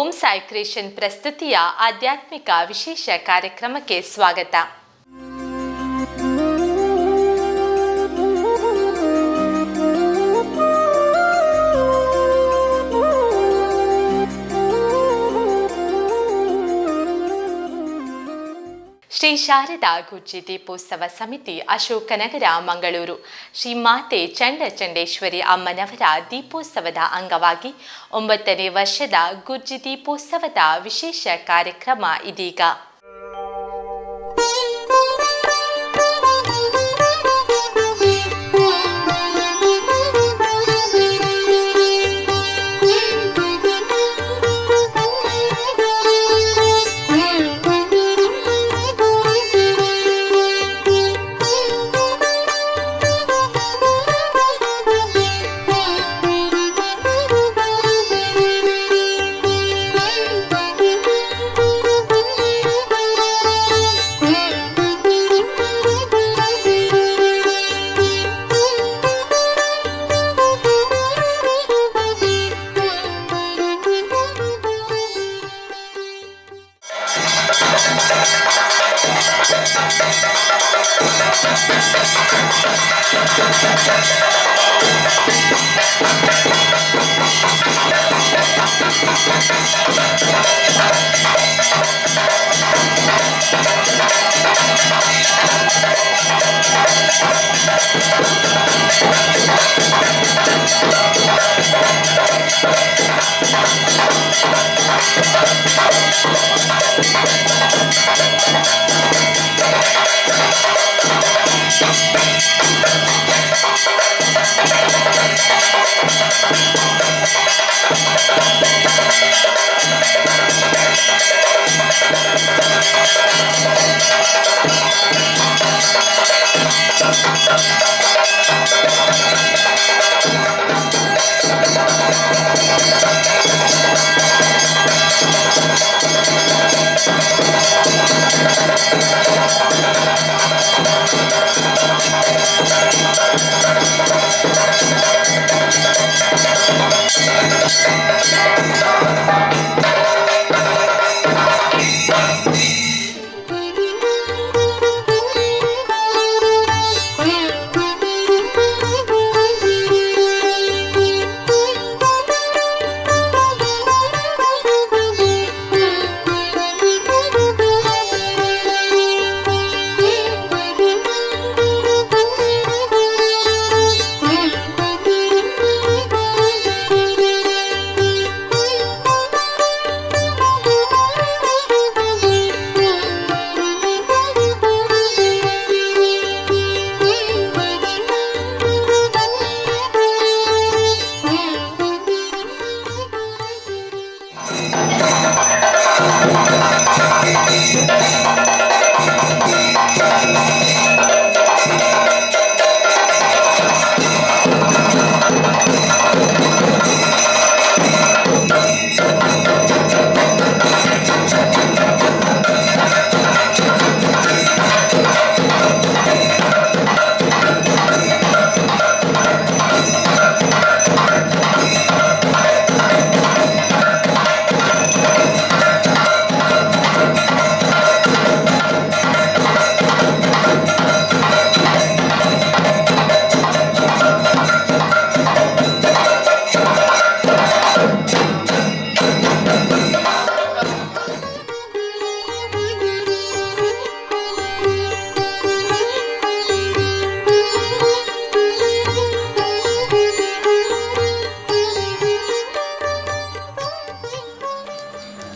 Om Sai creation ಪ್ರಸ್ತುತಿಯ ಆಧ್ಯಾತ್ಮಿಕ ವಿಶೇಷ ಕಾರ್ಯಕ್ರಮಕ್ಕೆ ಸ್ವಾಗತ. ಶ್ರೀ ಶಾರದಾ ಗುಜ್ಜಿ ದೀಪೋತ್ಸವ ಸಮಿತಿ, ಅಶೋಕನಗರ, ಮಂಗಳೂರು, ಶ್ರೀ ಮಾತೆ ಚಂಡ ಚಂಡೇಶ್ವರಿ ಅಮ್ಮನವರ ದೀಪೋತ್ಸವದ ಅಂಗವಾಗಿ 9ನೇ ವರ್ಷದ ಗುಜ್ಜಿ ದೀಪೋತ್ಸವದ ವಿಶೇಷ ಕಾರ್ಯಕ್ರಮ ಇದೀಗ.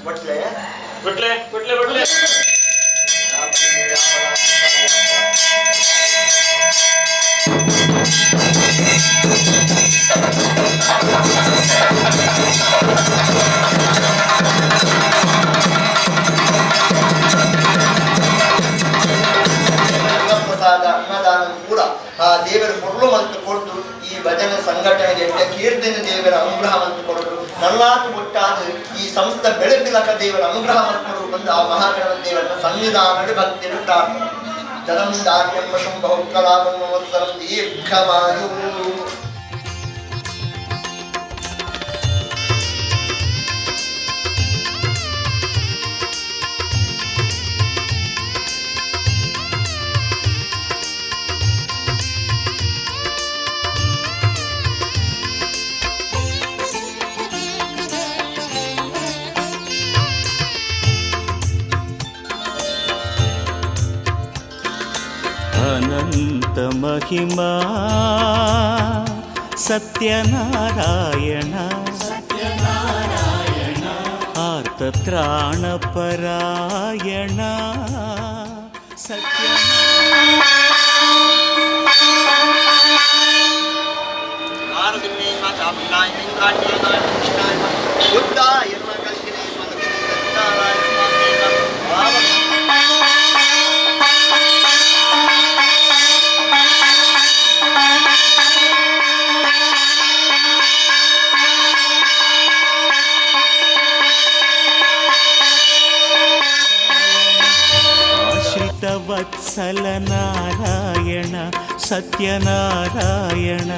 ಬಟ್ಲೆ. ಬಟ್ಲೆ, ಬಟ್ಲೆ, ಬಟ್ಲೆ. ಪ್ರಸಾದ ಅನ್ನದಾನ ಕೂಡ ಆ ದೇವರ ಕೊಡಲು ಮತ್ತು ಕೊಟ್ಟು ಈ ಭಜನೆ ಸಂಘಟನೆಗೆ ಕೀರ್ತನೆ ದೇವರ ಅನುಗ್ರಹ ಮತ್ತು ಕೊಡಲು ನಲ್ಲಾತು ಒಟ್ಟಾದ ಈ ಸಂಸ್ಥೆ ಬೆಳಕಿಲಕ ದೇವರ ಅನುಗ್ರಹ ಕೊಡು ಬಂದು ಆ ಮಹಾಗಣಪತಿ ದೇವರನ್ನ ಸನ್ನಿಧಾನದಲ್ಲಿ ಭಕ್ತಿಯನ್ನು ಪ್ರಾರ್ಥನೆ. ಜನಂ ಧಾನ್ಯಂ ವಶಂ ಬಹುಕಲಾಭಂ ಸಂವತ್ಸರಂ ದೀರ್ಘಮಾಯು. ಮಹಿಮಾ ಸತ್ಯನಾರಾಯಣ ಆರ್ತತ್ರಾಣಪರಾಯಣ ಸತ್ಯ. ಆಶ್ರಿತವತ್ಸಲ ನಾರಾಯಣ ಸತ್ಯನಾರಾಯಣ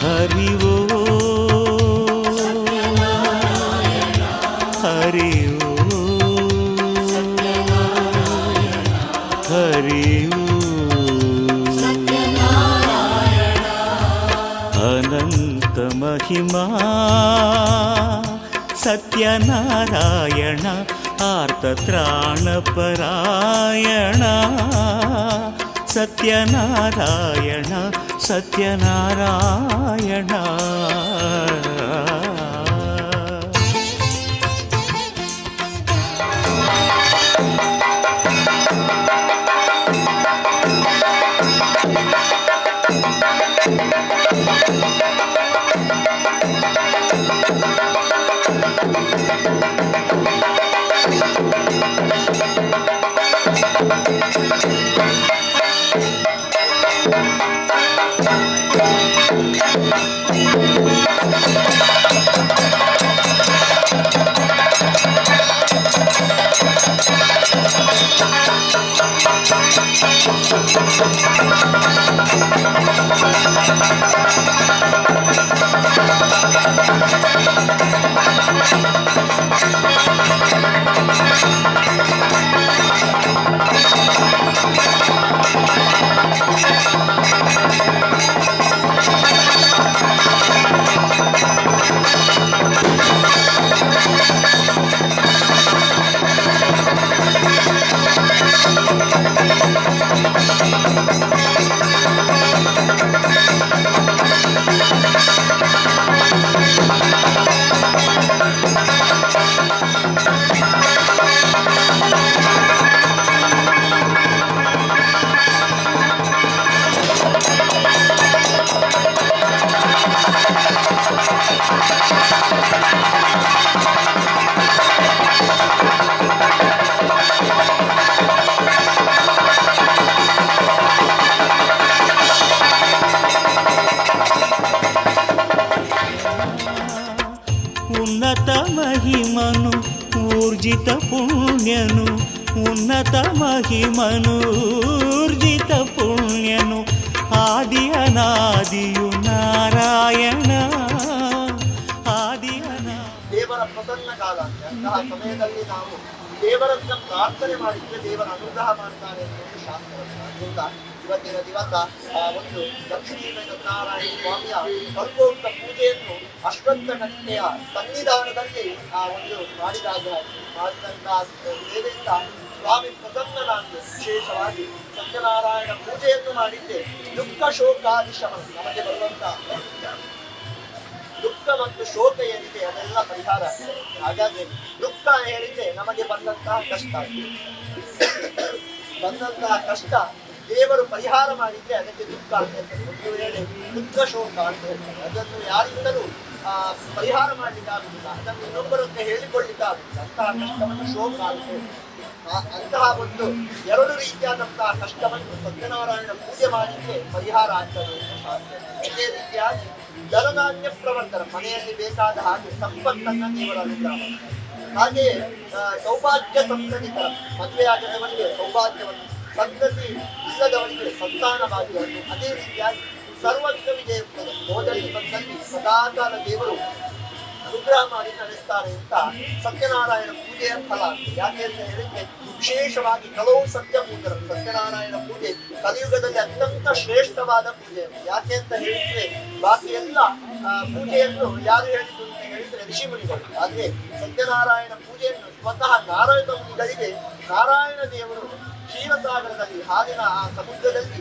ಹರಿ ಓ ಹರಿ ಓ ಹರಿ ಓ. ಅನಂತ ಮಹಿಮಾ ಸತ್ಯನಾರಾಯಣ ಆರ್ತತ್ರಾಣಪರಾಯಣ ಸತ್ಯನಾರಾಯಣ ಸತ್ಯನಾರಾಯಣ. ಉನ್ನತ ಮಹಿಮನು ಊರ್ಜಿತ ಪುಣ್ಯನು, ಉನ್ನತ ಮಹಿಮನು ಊರ್ಜಿತ ಪುಣ್ಯನು, ಆದಿ ಅನಾದಿಯು ನಾರಾಯಣ ಆದಿ ಅನಾ ದೇವರ ಪ್ರಸನ್ನ ಕಾಲ ಅಂತ. ಅಂತಹ ಸಮಯದಲ್ಲಿ ನಾವು ದೇವರನ್ನ ಪ್ರಾರ್ಥನೆ ಮಾಡಿದ್ರೆ ದೇವರ ಅನುಗ್ರಹ ಮಾಡ್ತಾರೆ ಅನ್ನೋದು ಶಾಸ್ತ್ರ. ಆದ್ದರಿಂದ ಇವತ್ತಿನ ದಿವಸ ಆ ಒಂದು ಲಕ್ಷ್ಮೀ ನಾರಾಯಣ ಸ್ವಾಮಿಯ ಕಲ್ಪೋಕ್ತ ಪೂಜೆಯನ್ನು ಅಶ್ವತ್ಥ ಕಟ್ಟೆಯ ಸನ್ನಿಧಾನದಲ್ಲಿ ಆ ಒಂದು ಮಾಡಿದಾಗ, ಮಾಡಿದಂತಹ ಸೇವೆಯಿಂದ ಸ್ವಾಮಿ ಪ್ರಸನ್ನನಾಗಿ ವಿಶೇಷವಾಗಿ ಸತ್ಯನಾರಾಯಣ ಪೂಜೆಯನ್ನು ಮಾಡಿದ್ದೆ ದುಃಖ ಶೋಕಾದಿ ಶಮನ, ನಮಗೆ ಬರುವಂತಹ ದುಃಖ ಮತ್ತು ಶೋಕ ಏನಿದೆ ಅದೆಲ್ಲ ಪರಿಹಾರ ಆಗ್ತದೆ. ಹಾಗಾಗಿ ದುಃಖ ಹೇಳಿದ್ರೆ ನಮಗೆ ಬಂದಂತಹ ಕಷ್ಟ, ಬಂದಂತಹ ಕಷ್ಟ ದೇವರು ಪರಿಹಾರ ಮಾಡಿದ್ರೆ ಅದಕ್ಕೆ ದುಃಖ ಅಂತ ಹೇಳ್ತಾರೆ. ಒಂದು ವೇಳೆ ದುಃಖ ಶೋಕ ಅಂತ ಹೇಳ್ತಾರೆ. ಅದನ್ನು ಯಾರಿಂದಲೂ ಪರಿಹಾರ ಮಾಡ್ಲಿಕ್ಕೆ ಆಗುದಿಲ್ಲ, ಅದನ್ನು ಇನ್ನೊಬ್ಬರ ಹತ್ರ ಹೇಳಿಕೊಳ್ಳಿಕ್ಕೆ ಆಗುದಿಲ್ಲ. ಅಂತಹ ಕಷ್ಟವನ್ನು ಶೋಕ ಅಂತ ಹೇಳ್ತಾರೆ. ಅಂತಹ ಒಂದು ಎರಡು ರೀತಿಯಾದಂತಹ ಕಷ್ಟವನ್ನು ಸತ್ಯನಾರಾಯಣ ಪೂಜೆ ಮಾಡಿದ್ರೆ ಪರಿಹಾರ ಆಗ್ತದೆ ಅಂತ ಶಾಸ್ತ್ರ. ಅದೇ ರೀತಿಯಾಗಿ ಧನಧಾನ್ಯ ಪ್ರವರ್ತನ, ಮನೆಯಲ್ಲಿ ಬೇಕಾದ ಹಾಗೆ ಸಂಪತ್ತನ್ನ ದೇವರ ಅನುಗ್ರಹ ಮಾಡ್ತಾರೆ. ಹಾಗೆಯೇ ಸೌಭಾಗ್ಯ ಸಂತತಿಕರ, ಮದುವೆ ಆಗದವರಿಗೆ ಸೌಭಾಗ್ಯವನ್ನು, ಸಂತತಿ ಇಲ್ಲದವರಿಗೆ ಸಂತಾನ ಭಾಗ್ಯವನ್ನು, ಅದೇ ರೀತಿಯಾಗಿ ಸರ್ವವಿಧ ವಿಜಯ ಹೋದಲ್ಲಿ ಬಂದಲ್ಲಿ ಸದಾಕಾಲ ದೇವರು ಅನುಗ್ರಹ ಮಾಡಿ ನಡೆಸ್ತಾರೆ ಅಂತ ಸತ್ಯನಾರಾಯಣ ಪೂಜೆಯ ಫಲ ಅಂತ. ಯಾಕೆ ಅಂತ ಹೇಳಿದ್ರೆ ವಿಶೇಷವಾಗಿ ಕೆಲವು ಸತ್ಯ ಪೂಜೆ, ಸತ್ಯನಾರಾಯಣ ಪೂಜೆ ಕಲಿಯುಗದಲ್ಲಿ ಅತ್ಯಂತ ಶ್ರೇಷ್ಠವಾದ ಪೂಜೆ. ಯಾಕೆ ಅಂತ ಹೇಳಿದ್ರೆ ಬಾಕಿ ಎಲ್ಲ ಪೂಜೆಯನ್ನು ಯಾರು ಹೇಳಿದ್ರು ಅಂತ ಹೇಳಿದ್ರೆ ಋಷಿಮುನಿಗಳು. ಆದ್ರೆ ಸತ್ಯನಾರಾಯಣ ಪೂಜೆಯನ್ನು ಸ್ವತಃ ನಾರಾಯಣ ಮುನಿಗಳಿಗೆ ನಾರಾಯಣ ದೇವರು ಕ್ಷೀರಸಾಗರದಲ್ಲಿ ಹಾಲಿನ ಆ ಸಮುದ್ರದಲ್ಲಿ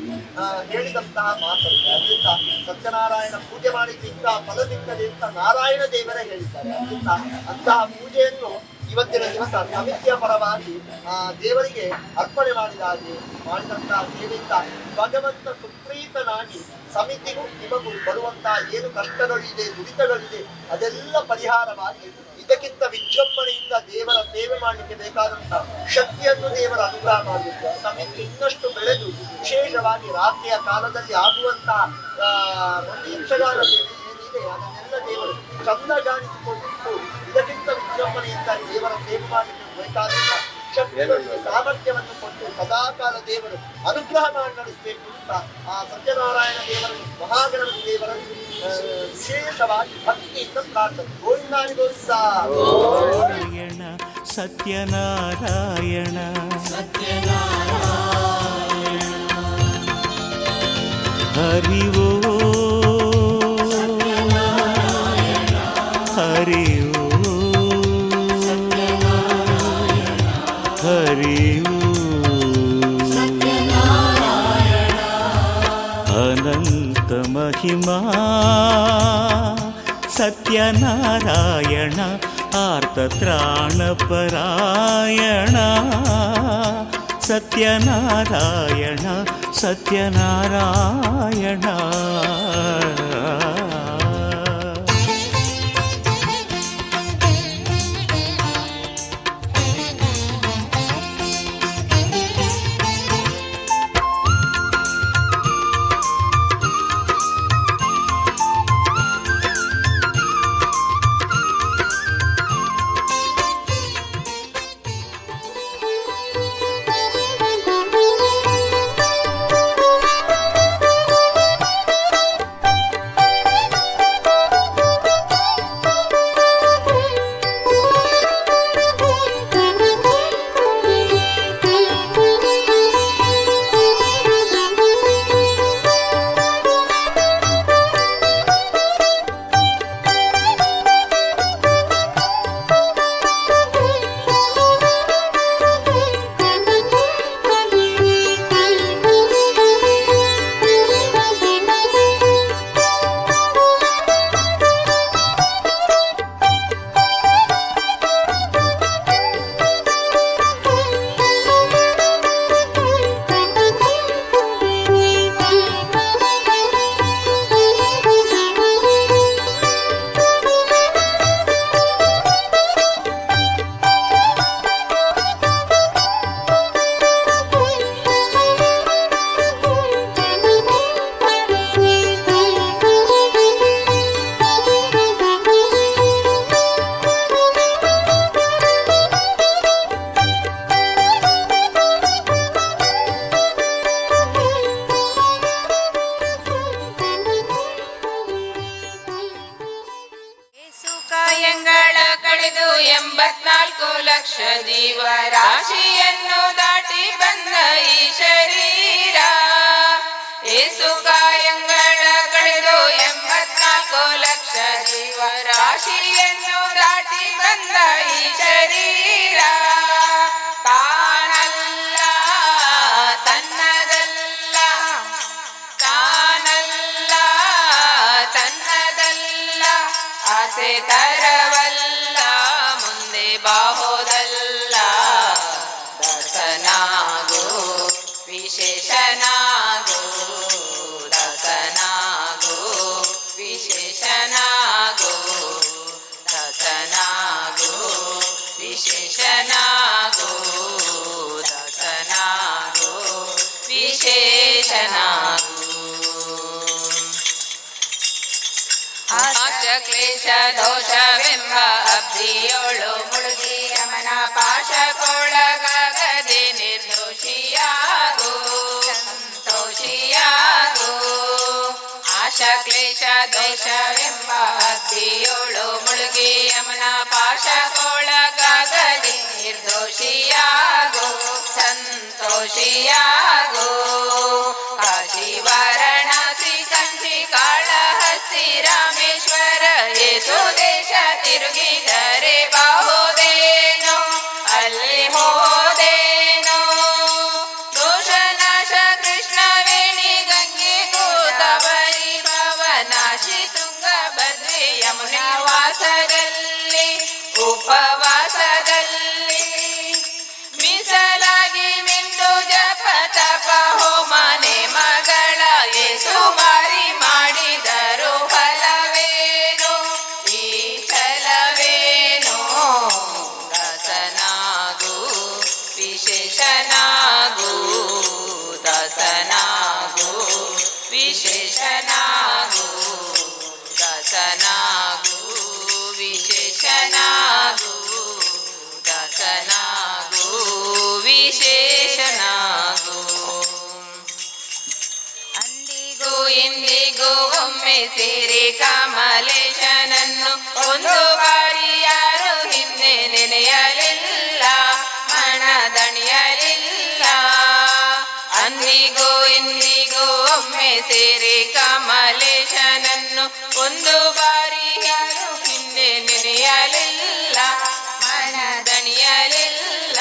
ಹೇಳಿದಂತಹ ಮಾತಂತೆ. ಅದರಿಂದ ಸತ್ಯನಾರಾಯಣ ಪೂಜೆ ಮಾಡಿದ್ರಿಂದ ಫಲ ಸಿಗ್ತದೆ ಅಂತ ನಾರಾಯಣ ದೇವರೇ ಹೇಳಿದ್ದಾರೆ. ಅದರಿಂದ ಅಂತಹ ಪೂಜೆಯನ್ನು ಇವತ್ತಿನ ದಿವಸ ಸಮಿತಿಯ ಪರವಾಗಿ ಆ ದೇವರಿಗೆ ಅರ್ಪಣೆ ಮಾಡಿದ ಹಾಗೆ ಮಾಡಿದಂತಹ ಸೇವೆಯಿಂದ ಭಗವಂತ ಸುಪ್ರೀತನಾಗಿ ಸಮಿತಿಗೂ ನಿಮಗೂ ಬರುವಂತಹ ಏನು ಕಷ್ಟಗಳಿದೆ, ದುಡಿತಗಳಿದೆ ಅದೆಲ್ಲ ಪರಿಹಾರವಾಗಿ ಇದಕ್ಕಿಂತ ವಿಜೃಂಭಣೆಯಿಂದ ದೇವರ ಸೇವೆ ಮಾಡಲಿಕ್ಕೆ ಬೇಕಾದಂತಹ ಶಕ್ತಿಯನ್ನು ದೇವರ ಅನುಗ್ರಹ ಮಾಡಬೇಕು. ಸಮಿತಿ ಇನ್ನಷ್ಟು ಬೆಳೆದು ವಿಶೇಷವಾಗಿ ರಾತ್ರಿಯ ಕಾಲದಲ್ಲಿ ಆಗುವಂತಹ ಒಂದು ಯಕ್ಷಗಾನ ಸೇವೆ ಏನಿದೆ ಅದನ್ನೆಲ್ಲ ದೇವರು ಚಂದಗಾಣಿಸಿಕೊಂಡು ಇದಕ್ಕಿಂತ ವಿಜೃಂಭಣೆಯಿಂದ ದೇವರ ಸೇವೆ ಮಾಡಲಿಕ್ಕೆ ಬೇಕಾದಂತಹ ಶಕ್ತಿಗಳಿಗೆ ಸಾಮರ್ಥ್ಯವನ್ನು ಕೊಟ್ಟು ಸದಾಕಾಲ ದೇವರು ಅನುಗ್ರಹ ಮಾಡಿ ನಡೆಸಬೇಕು ಅಂತ ಆ ಸತ್ಯನಾರಾಯಣ ದೇವರನ್ನು, ಮಹಾಗಣಪತಿ ದೇವರನ್ನು ವಿಶೇಷವಾಗಿ ಭಕ್ತಿಯಿಂದ ಪ್ರಾರ್ಥನೆ. ಗೋವಿಂದಾನಿ ಗೋವಿಂದ. ನಾರಾಯಣ ಸತ್ಯನಾರಾಯಣ ಹರಿ ಓ ಹರಿ ಓ ಹರಿ ಓ. ಅನಂತ ಮಹಿಮಾ ಸತ್ಯನಾರಾಯಣ ಆರ್ತತ್ರಾಣಪರಾಯಣ ಸತ್ಯನಾರಾಯಣ ಸತ್ಯನಾರಾಯಣ. ಕಾಯಂಗಳ ಕಳೆದು 84 ಲಕ್ಷ ಜೀವರಾಶಿಯನ್ನು ದಾಟಿ ಬಂದ ಈ ಶರೀರ. ಏಸು ಕಾಯಂಗಳ ಕಳೆದು 84 ಲಕ್ಷ ಜೀವರಾಶಿಯನ್ನು ದಾಟಿ ಬಂದ ಈ ಶರೀರ. ತಾನಲ್ಲ ತನ್ನದಲ್ಲ, ತಾನಲ್ಲ ತನ್ನದಲ್ಲ, ಆಸೆ ತರವಲ್ಲ ಮುಂದೆ ಬಾಹೋದಲ್ಲ. ದಾಸನಾಗೋ ವಿಶೇಷನಾಗೋ, ದಾಸನಾಗೋ ವಿಶೇಷನಾಗೋ, ದಾಸನಾಗೋ ವಿಶೇಷನಾಗೋ, ದಾಸನಾಗೋ ವಿಶೇಷನಾಗೋ. ಆಶ ಕ್ಲೇಶ ದೋಷವೆಂಬ ಅಬ್ಧಿಯೋಳು ಮುಳುಗಿ ಯಮನ ಪಾಶಕ್ಕೊಳಗಾಗದೆ ನಿರ್ದೋಷಿಯಾಗು ಸಂತೋಷಿಯಾಗು. ಆಶ ಕ್ಲೇಶ ದೋಷವೆಂಬ ಅಬ್ಧಿಯೋಳು ಮುಳುಗಿ ಯಮನ ಪಾಶಕ್ಕೊಳಗಾಗದೆ ನಿರ್ದೋಷಿಯಾಗು ಸಂತೋಷಿಯಾಗು. ಕಾಶಿ ವಾರಣಾಸಿ ಕಂಚಿ ಕಾಳಹಸ್ತಿ ರಾಮೇಶ್ವರ ಯೇಸು ದೇಶ ತಿರುಗಿದರೆ ಬಾಹುದೇನು ಅಲ್ಲಿ ಹೋದೇನು. ವಿಶೇಷನಾಗು ದಾಸನಾಗು ವಿಶೇಷನಾಗು ದಾಸನಾಗು ವಿಶೇಷನಾಗು. ಅಂದಿಗೂ ಇಂದಿಗೂ ಒಮ್ಮೆ ಸೇರಿ ಕಮಲೇಶನನ್ನು ಒಂದು ಬಾರಿ ಯಾರು ಹಿಂದೆ ನೆನೆಯಲಿಲ್ಲ, ಮನದಣಿಯಲಿಲ್ಲ. ಅಂದಿಗೂ ಇಂದಿಗೂ ಒಮ್ಮೆ ಸೇರಿ ಕಮಲೇಶನನ್ನು ಒಂದು ಬಾರಿ ಯಾರು ಹಿಂದೆ ನೆನೆಯಲಿಲ್ಲ, ಮನದಣಿಯಲಿಲ್ಲ.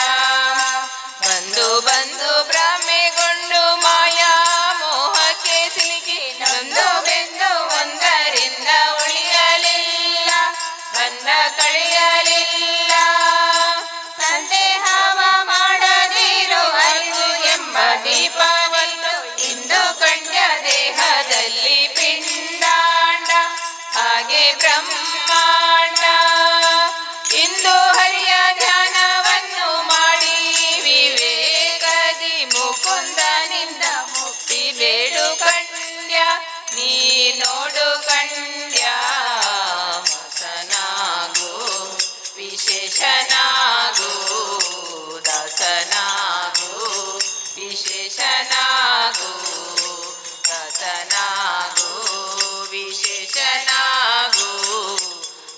ಬಂದು ಬಂದು ಭ್ರಮೆಗೊಂಡು ಮಾಯಾ ಮೋಹಕ್ಕೆ ಸಿಲುಕಿ ನೊಂದು ಬೆಂದು ಒಂದರಿಂದ ಉಳಿಯಲಿಲ್ಲ, ಬಂದ ಕಳೆಯಲಿಲ್ಲ. ಸಂದೇಹವ ಮಾಡದಿರು ಅರಿವು ಎಂಬ ದೀಪವನ್ನು ಇಂದು ಕಂಡ ದೇಹದಲ್ಲಿ ಪಿಂಡಾಂಡ ಹಾಗೆ ಬ್ರಹ್ಮಾಂಡ. ಇಂದು ಹರಿಯ ಧ್ಯಾನವನ್ನು ಮಾಡಿ ವಿವೇಕದಿ ಮುಕುಂದನಿಂದ ಮುಕ್ತಿ ಬೇಡು ಕಂಡ್ಯ, ನೀ ನೋಡು ಕಂಡ್ಯ. ಮಸನಾಗು ವಿಶೇಷನಾಗು ದಾಸನಾಗು ವಿಶೇಷನಾಗು ದಾಸನಾಗು ವಿಶೇಷನಾಗು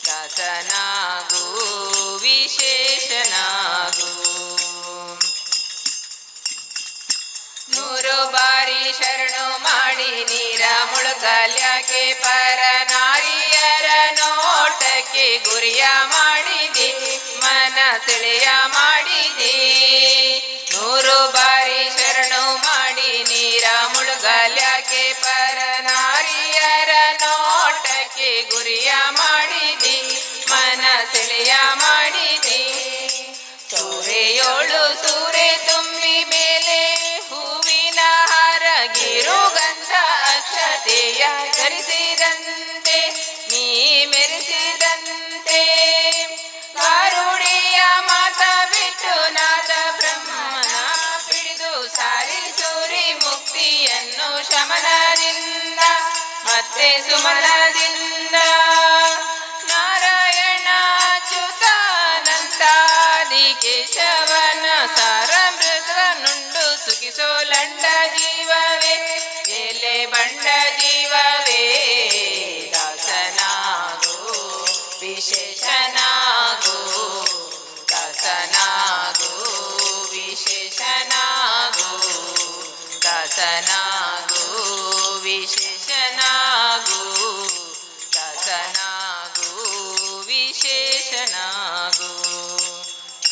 ದಾಸನಾಗು ವಿಶೇಷನಾಗು. ನೂರು ಬಾರಿ ಶರಣು ಮಾಡಿ ನೀರ ಮುಳುಗಲ್ಯಾಕೆ ಪರ ನಾರಿಯರ ನೋಟಕ್ಕೆ ಗುರಿಯ ಮಾಡಿದೆ, ಮನ ಸೆಳೆಯ ಮಾಡಿದೆ. ನೂರು ಬಾರಿ ಶರಣು ಮಾಡಿ ನೀರ ಮುಳುಗಲ್ಯಾಕೆ ಪರ ನಾರಿಯರ ನೋಟಕ್ಕೆ ಗುರಿಯ ಮಾಡಿದೆ, ಮನ ಸೆಳೆಯ ಮಾಡಿದೆ. ಸೂರೆಯೋಳು ಸೂರೆ ತುಂಬಿ ಮೇಲೆ ಹೂವಿನ ಹಾರ ಗಿರುಗಂಧ ಅಕ್ಷತೆಯ ಧರಿಸಿದಂತೆ ನೀ ಮೆರೆಸಿದಂತೆ. ಗಾರುಡಿಯ ಮಾತ ಬಿಟ್ಟು ನಾದ ಬ್ರಹ್ಮನ ಪಿಡಿದು ಸಾರಿ ಸೂರಿ ಮುಕ್ತಿಯನ್ನು ಶಮನದಿಂದ ಮತ್ತೆ ಸುಮನದಿಂದ. ನಾರಾಯಣ ಅಚ್ಯುತಾನಂತಾದಿ ಕೇಶವನ ಸಾರಮೃತನುಂಡು ಸುಖಿಸೋ ಲಂಡ ಜೀವವೇ, ಎಲೆ ಬಂಡ ಜೀವವೇ. ದಾಸನಾಗು ವಿಶೇಷನಾಗು ದಾಸನಾಗು ವಿಶೇಷನಾಗು ದಾಸನಾಗು ವಿಶೇಷನಾಗು ದಾಸನಾಗು ವಿಶೇಷನಾಗು.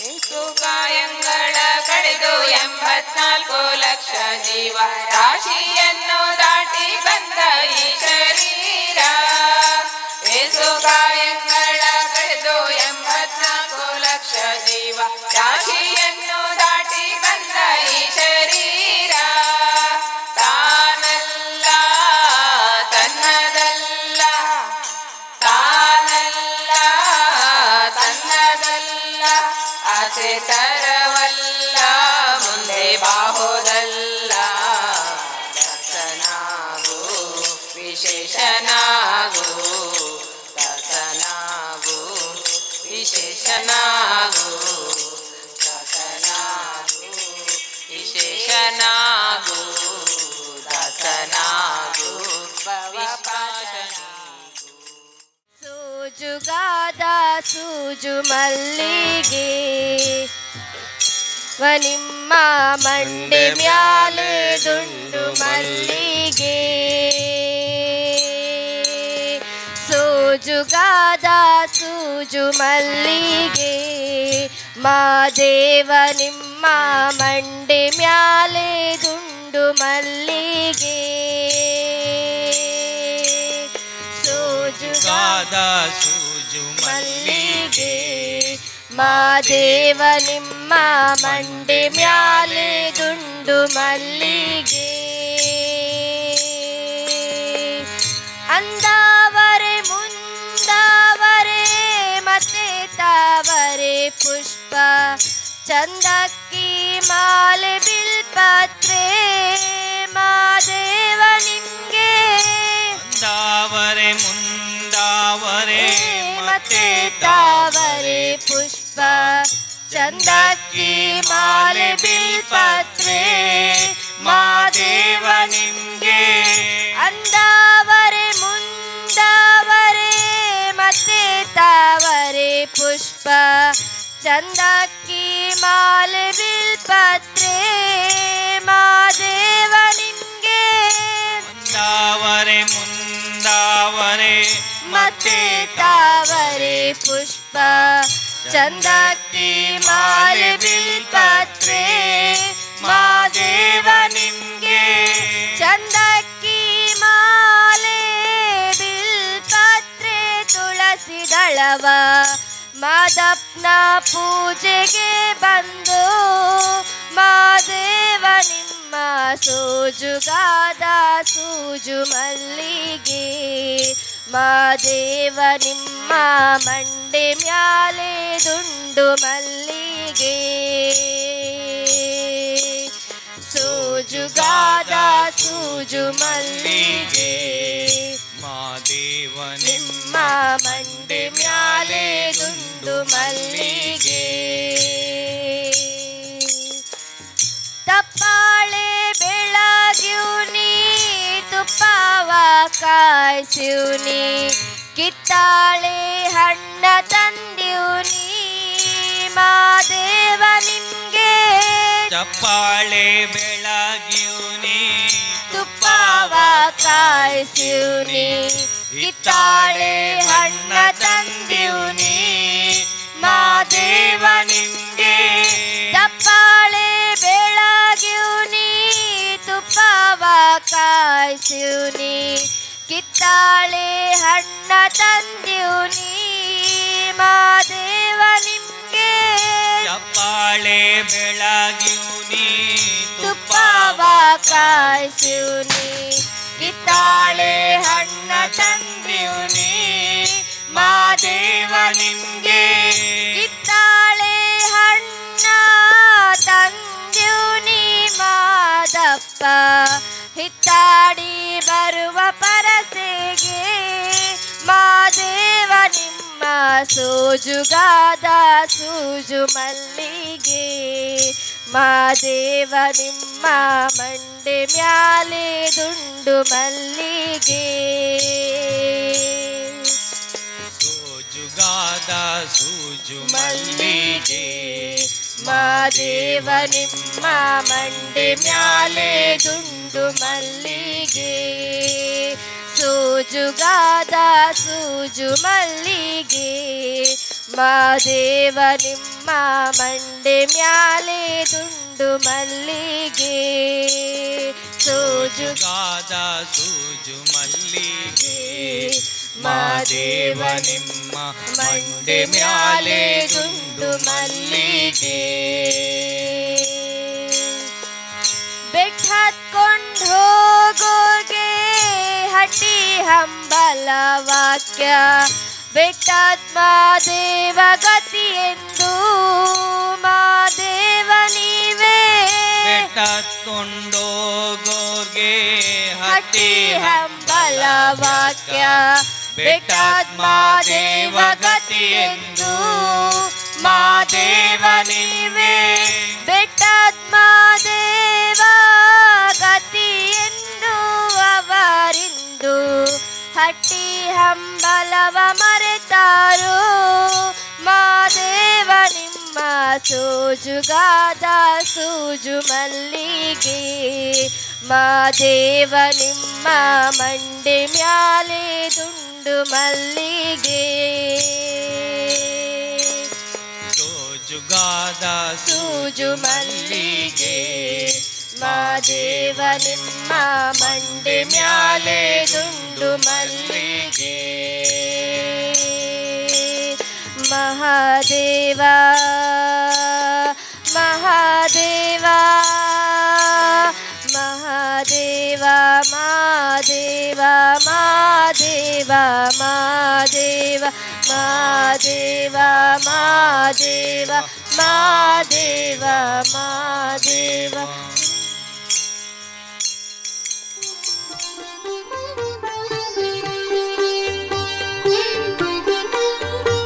ಏಸು ಕಾಯಂಗಳ ಕಳೆದು 84 ಲಕ್ಷ ಜೀವ ರಾಶಿಯನ್ನು ದಾಟಿ ಬಂದ ಈ ಶರೀರ. ಏಸು ಕಾಯಂಗಳ ಕಳೆದು 84 ಲಕ್ಷ ಜೀವ ರಾಶಿಯನ್ನು ದಾಟಿ ಬಂದ ಈ ಶರೀರ. ತಾನಲ್ಲ ತನ್ನದಲ್ಲ, ತಾನಲ್ಲ ತನ್ನದಲ್ಲ, ಆಸೆ ತರವಲ್ಲ ಮುಂದೆ ಬಾಹೋದಲ್ಲ. ದಾಸನಾಗು ವಿಶೇಷನಾಗು ದಾಸನಾಗು ವಿಶೇಷನಾಗು ದಾಸನಾಗು ವಿಶೇಷನಾಗು ದಾಸನಾಗು ವಿಶ್ವಾಸನಾಗು. ಸೂಜುಗಾದ ಸೂಜು ಮಲ್ಲಿಗೆ ನಿಮ್ಮ ಮಂಡೆ ಮ್ಯಾಲೆ ದುಂಡು ಮಲ್ಲಿಗೆ. ಸೂಜುಗಾದ ಸೂಜು ಮಲ್ಲಿಗೆ ಮಾದೇವ ನಿಮ್ಮ ಮಂಡೆ ಮ್ಯಾಲೆ ದುಂಡು ಮಲ್ಲಿಗೆ. ಸೂಜುಗಾದ ಸೂಜು ಮಲ್ಲಿಗೆ ಮಾದೇವ ನಿಮ್ಮ ಮಂಡೆ ಮ್ಯಾಲೆ ದುಂಡು ಮಲ್ಲಿಗೆ. ಅಂದಾವರೆ ಮುಂದಾವರೆ ಮತ್ತೆ ತಾವರೆ ಪುಷ್ಪ ಚಂದಕ್ಕಿ ಮಾಲೆ ಬಿಲ್ಪತ್ರೆ ಮಾದೇವ ನಿಂಗೆ ಮತ್ತೆ ತಾವರೆ ಪುಷ್ಪ ಚಂದಕ್ಕಿ ಮಾಲೆ ಬಿಲ್ಪತ್ರೆ ಮಾದೇವ ನಿಮ್ಗೆ. ಅಂದಾವರೆ ಮುಂದಾವರೆ ಮತ್ತೆ ತಾವರೆ ಪುಷ್ಪ ಚಂದಕ್ಕಿ ಮಾಲೆ ಬಿಲ್ಪತ್ರೆ ಮಾದೇವ ನಿಮ್ಗೆ. ಮುಂದಾವರೆ ಮುಂದಾವರೆ ಮತ್ತೆ ತಾವರೆ ಪುಷ್ಪ ಚಂದಕ್ಕಿ ಮಾಲೆ ಬಿಲ್ಪತ್ರೆ ಮಾದೇವ ನಿಮ್ಗೆ. ಚಂದಕ್ಕಿ ಮಾಲೆ ಬಿಲ್ಪತ್ರೆ ತುಳಸಿ ದಳವ ಮಾದಪ್ಪನ ಪೂಜೆಗೆ ಬಂದು ಮಾದೇವ ನಿಮ್ಮ ಸೋಜುಗಾದ ಸೂಜು ಮಲ್ಲಿಗೆ ಮಾದೇವ ನಿಮ್ಮ ಮಂಡೆ ಮ್ಯಾಲೆ ದುಂಡು ಮಲ್ಲಿಗೆ ಸೂಜುಗಾದ ಸೂಜು ಮಲ್ಲಿಗೆ ಮಾದೇವ ನಿಮ್ಮ ಮಂಡೆ ಮ್ಯಾಲೆ ದುಂಡು ಮಲ್ಲಿಗೆ. ತಪ್ಪಾಳೆ ಬೆಳಗ್ಯೂನಿ ತುಪ್ಪವ ಕಾಯ್ಸ್ಯೂನಿ ಕಿತ್ತಾಳೆ ಹಣ್ಣ ತಂದ್ಯೂನಿ ಮಾದೇವ ನಿಮ್ಗೆ. ಚಪ್ಪಾಳೆ ಬೆಳಗ್ಯೂನಿ ತುಪ್ಪವ ಕಾಯ್ಸ್ಯೂನಿ ಕಿತ್ತಾಳೆ ಹಣ್ಣ ತಂದ್ಯೂನಿ ಮಾದೇವ ನಿಮ್ಗೆ. ತಪ್ಪಾಳೆ ಬೆಳಗ್ಯೂನಿ ತುಪ್ಪವ ಕಾಯ್ಸ್ಯೂನಿ ಕಿತ್ತಾಳೆ ಹಣ್ಣ ತಂದ್ಯೂನಿ ಮಾದೇವ ನಿಮ್ಗೆ. ಚಪ್ಪಾಳೆ ಬೆಳಗ್ಯೂನಿ ತುಪ್ಪವ ಕಾಯ್ಸ್ಯೂನಿ ಕಿತ್ತಾಳೆ ಹಣ್ಣ ತಂದ್ಯೂನಿ ಮಾದೇವ ನಿಮ್ಗೆ. ಕಿತ್ತಾಳೆ ಹಣ್ಣ ತಂದ್ಯೂನಿ ಮಾದಪ್ಪ ಹಿತ್ತಾಡಿ ಬರುವ ಪರಸೆಗೆ ಮಾದೇವ ನಿಮ್ಮ ಸೋಜುಗಾದ ಸೂಜು ಮಲ್ಲಿಗೆ ಮಾದೇವ ನಿಮ್ಮ ಮಂಡೆ ಮ್ಯಾಲೆ ದುಂಡು ಮಲ್ಲಿಗೆ ಸೋಜುಗಾದ ಸೂಜು ಮಲ್ಲಿಗೆ ಮಾದೇವ ನಿಮ್ಮ ಮಂಡೆ ಮ್ಯಾಲೆ ದುಂಡು ಮಲ್ಲಿಗೆ ಸೂಜುಗಾದ ಸೂಜು ಮಲ್ಲಿಗೆ ಮಾದೇವ ನಿಮ್ಮ ಮಂಡೆ ಮ್ಯಾಲೆ ದುಂಡು ಮಲ್ಲಿಗೆ ಸೂಜು ಗಾದ ಸೂಜು ಮಲ್ಲಿಗೆ ಮಾದೇವ ನಿಮ್ಮ ಮಂಡೆ ಮ್ಯಾಲೆ ದುಂಡು ಮಲ್ಲಿಗೆ. ಬೆಟ್ಟ ಹತ್ಕೊಂಡು ಹೋಗೋಗೆ ಹಟ್ಟಿ ಹಂಬಲ ವಾಕ್ಯ ಬೆಟ್ಟದ ಮಾದೇವ ಗತಿಯೆಂದು ಮಾದೇವ ನೀವೇ. ಬೆಟ್ಟ ಕೊಂಡೋಗೋರ್ಗೆ ಹಟ್ಟಿ ಹಂಬಲ ವಾಕ್ಯ ಬೆಟ್ಟದ ಮಾದೇವ ಗತಿಯೆಂದು ಮಾದೇವ ನೀವೇ. ಬೆಟ್ಟದ ಮಾದೇವ ಗತಿಯೆಂದು ಅವರಿಂದು ಹಟ್ಟಿ ಹಂಬಲವ ಮರೆತಾರೋ ಮಾದೇವ ನಿಮ್ಮ ಸೋಜುಗಾದ ಸೂಜು ಮಲ್ಲಿಗೆ ಮಾದೇವ ನಿಮ್ಮ ಮಂಡೆ ಮ್ಯಾಲೆ ದುಂಡು ಮಲ್ಲಿಗೆ ಸೋಜುಗಾದ ಸೂಜು ಮಲ್ಲಿಗೆ ಮಾದೇವ ನಿಮ್ಮ ಮಂಡೆ ಮ್ಯಾಲೆ ದುಂಡು ಮಲ್ಲಿಗೆ. ಮಹಾದೇವ ಮಹಾದೇವ ಮಹಾದೇವ ಮಹಾದೇವ ಮಹಾದೇವ ಮಹಾದೇವ ಮಹಾದೇವ ಮಹಾದೇವ ಮಹಾದೇವ ಮಹಾದೇವ. Thank you.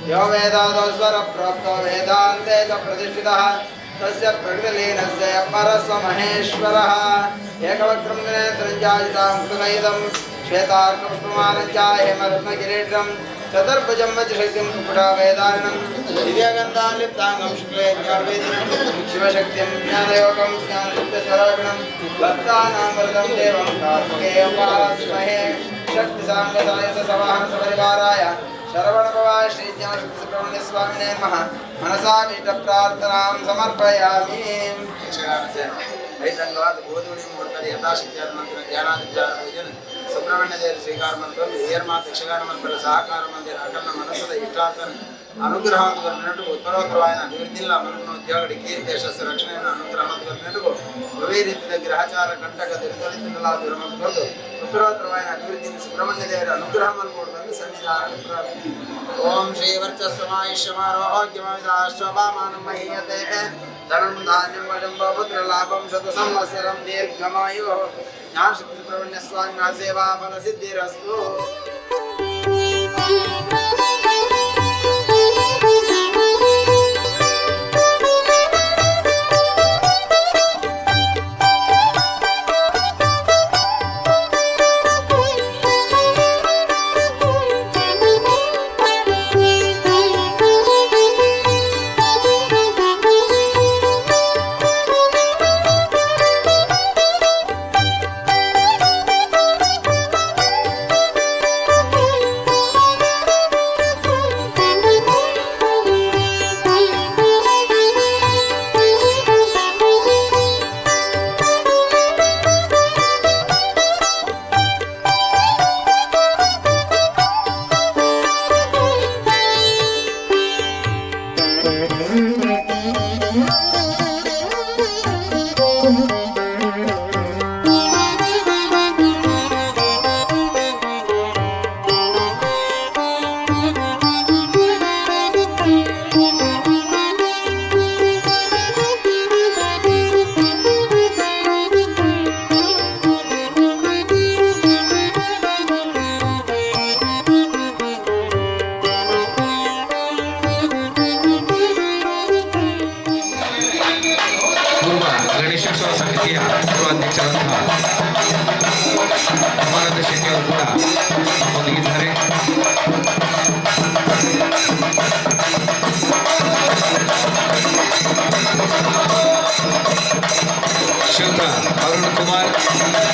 यो वेदादोस्वर प्राप्तो वेदान्ते च प्रतिष्ठितः तस्य प्रकृतिलीनस्य परस्वमहेश्वरः एकवक्त्रं नेत्रं चाजितां कृतनयितं श्वेतार्कपुष्पमानं च हेमरत्नकिरीटं चतुर्भुजं वज्रशक्तिं कुकुटा वेदारिणं दिव्यगन्धालिप्ताङ्गं शुक्ले शिवशक्तिं ज्ञानयोगं ज्ञानशक्तिस्वरूपिणं भक्तानां वरदं देवं कार्तिकेयोपास्महे शक्तिसाङ्गसायुधसवाहनसपरिवाराय शरवणभवाय श्री ज्ञानशक्तिसुब्रह्मण्य स्वामिने नमः। मनसा पीठप्रार्थनां समर्पयामि। ಸುಬ್ರಹ್ಮಣ್ಯ ದೇವರ ಸ್ವೀಕಾರ ಮಂತ್ರ ಏರ್ಮಾತ ಯಕ್ಷಗಾನ ಮಂತ್ರ ಸಹಕಾರ ಮಂದಿರ ಅಕಲ್ಲ ಮನಸ್ಸದ ಇಷ್ಟಾರ್ಥನ ಅನುಗ್ರಹ ನೆಟ್ಟು ಉತ್ತರೋತ್ತರವಾಯನ ಅಭಿವೃದ್ಧಿಲ್ಲ ಮನಸ್ಸು ಉದ್ಯೋಗಡಿ ಕೀರ್ತಿ ಯಶಸ್ಸು ರಕ್ಷಣೆಯನ್ನು ಅನುಗ್ರಹ ನೆಟ್ಟು ಒವೇ ರೀತಿಯ ಗ್ರಹಚಾರ ಕಂಟಕ ದುರಿತಲಿಲ್ಲ ದುರಮಂತು ಉತ್ತರೋತ್ತರವಾಯನ ಅಭಿವೃದ್ಧಿ ಸುಬ್ರಹ್ಮಣ್ಯ ದೇವರ ಅನುಗ್ರಹ ಬಂದು ಸನ್ನಿಧಾನ. ಓಂ ಶ್ರೀ ವರ್ಚಸ್ವಮಾಯುಷ್ಯಮಾರೋಗ್ಯಮಾವಿದಾಶ್ವಮಾನಂ ಮಹೀಯತೆ ಧನಂ ಧಾನ್ಯಂ ವಶಂ ಪುತ್ರಲಾಭಂ ಶತ ಸಂವತ್ಸರಂ ದೀರ್ಘಮಾಯು. ಜ್ಞಾನಶಕ್ತಿ ಸುಬ್ರಹ್ಮಣ್ಯ ಸ್ವಾಮಿ ಸೇವಾ ಫಲ ಸಿದ್ಧಿರಸ್ತು. Thank you.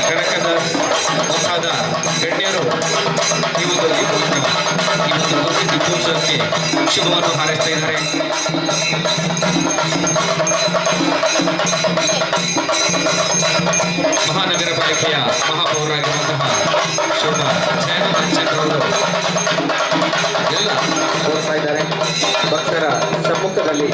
ಕನಕದಾಸ್ ಮುಂತಾದ ಗಣ್ಯರು ಈ ಒಂದು ದೀಪೋತ್ಸವ, ಈ ಒಂದು ಗುರುಜಿ ದೀಪೋತ್ಸವಕ್ಕೆ ಶುಭವನ್ನು ಹಾರೈಸ್ತಾ ಇದ್ದಾರೆ. ಮಹಾನಗರ ಪಾಲಿಕೆಯ ಮಹಾಪೌರರಾಗಿರುವಂತಹ ಶೋಭಾ ಜಯಾನಂದ ಚಂದ್ರವರು ಎಲ್ಲ ತೋರಿಸ್ತಾ ಇದ್ದಾರೆ. ಭಕ್ತರ ಸಮ್ಮುಖದಲ್ಲಿ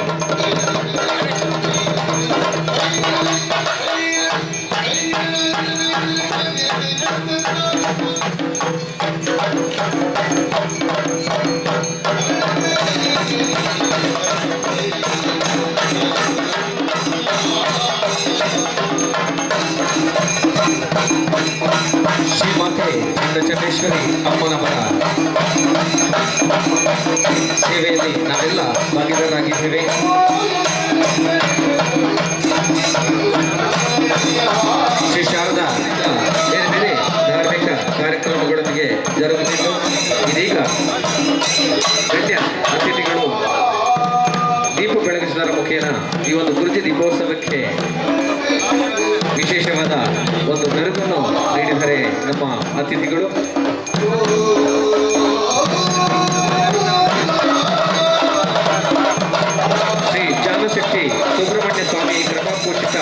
ಶ್ರೀಮಾತೆ ಚಂಡೇಶ್ವರಿ ಅಮ್ಮನವರ ಸೇವೆಯಲ್ಲಿ ನಾವೆಲ್ಲ ಭಾಗಿದಾರರಾಗಿದ್ದೇವೆ. ಶ್ರೀ ಶಾರದಾ ಬೇರೆ ಬೇರೆ ಧಾರ್ಮಿಕ ಕಾರ್ಯಕ್ರಮಗಳೊಂದಿಗೆ ಜರುಗುತ್ತಿದ್ದು, ಇದೀಗ ಗಣ್ಯ ಅತಿಥಿಗಳು ದೀಪ ಬೆಳಗಿಸುವುದರ ಮುಖೇನ ಈ ಒಂದು ಗುರುಜಿ ದೀಪೋತ್ಸವಕ್ಕೆ ವಿಶೇಷವಾದ ಒಂದು ಮೆರುಗನ್ನು ನೀಡಿದರೆ ನಮ್ಮ ಅತಿಥಿಗಳು. ಶ್ರೀ ಜ್ಞಾನಶಕ್ತಿ ಸುಬ್ರಹ್ಮಣ್ಯ ಸ್ವಾಮಿ ಕೃಪಾಪೋಷಿತ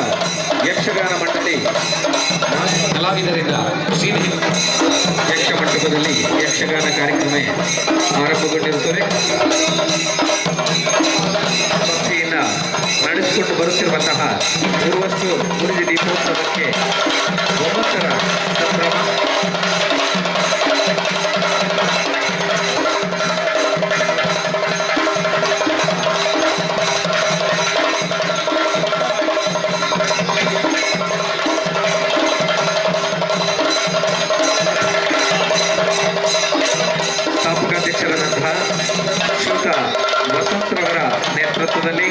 ಯಕ್ಷಗಾನ ಮಂಡಳಿ ಕಲಾವಿದರಿಂದ ಶ್ರೀನಿಧಿ ಯಕ್ಷ ಮಂಟಪದಲ್ಲಿ ಯಕ್ಷಗಾನ ಕಾರ್ಯಕ್ರಮ ಆರಂಭಗೊಂಡಿರುತ್ತದೆ. ಭಕ್ತಿಯಿಂದ ನಡೆಸಿಕೊಂಡು ಬರುತ್ತಿರುವಂತಹ ಉರ್ವಸ್ತು ಗುರುಜಿ ದೀಪೋತ್ಸವಕ್ಕೆ 9ರ ಸಂಭ್ರಮ. ಸ್ಥಾಪಕಾಧ್ಯಕ್ಷರಾದಂತಹ ಶ್ರೀಯುತ ವಸಂತರವರ ನೇತೃತ್ವದಲ್ಲಿ,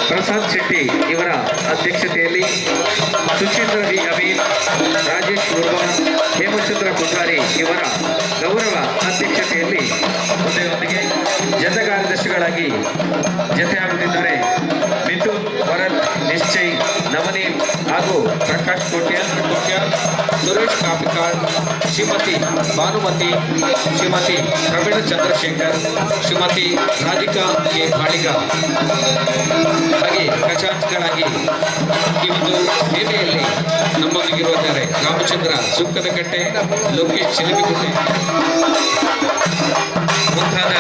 ಪ್ರಸಾದ್ ಶೆಟ್ಟಿ ಇವರ ಅಧ್ಯಕ್ಷತೆಯಲ್ಲಿ, ಸುಚೇಂದ್ರ ವಿ ಅಮೀನ್, ರಾಜೇಶ್ ಉರ್ವ, ಹೇಮಚಂದ್ರ ಕೊಠಾರಿ ಇವರ ಗೌರವ ಅಧ್ಯಕ್ಷತೆಯಲ್ಲಿ ಜೊತೆಯೊಂದಿಗೆ ಜೊತೆ ಕಾರ್ಯದರ್ಶಿಗಳಾಗಿ ಜೊತೆಯಾಗುತ್ತಿದ್ದಾರೆ ಮಿಥುನ್, ಭರತ್, ನಿಶ್ಚಯ್, ನವನೀತ್ ಹಾಗೂ ಪ್ರಕಾಶ್ ಕೋಟ್ಯಾನ್, ಸುರೇಶ್ ಕಾಪಿಕಾಡ್, ಶ್ರೀಮತಿ ಭಾನುಮತಿ, ಶ್ರೀಮತಿ ಪ್ರವೀಣ ಚಂದ್ರಶೇಖರ್, ಶ್ರೀಮತಿ ರಾಧಿಕಾ ಕೆ ಬಾಳಿಗ ಹಾಗೆ ಖಜಾಂಚಿಗಳಾಗಿ ಈ ಒಂದು ಸೇವೆಯಲ್ಲಿ ನಮ್ಮೊಂದಿಗಿರುತ್ತಾರೆ ರಾಮಚಂದ್ರ ಸುಕ್ಕದಕಟ್ಟೆ, ಲೋಕೇಶ್ ಚಿಲಿಮಿಗುಟ್ಟೆ ಮುಂತಾದ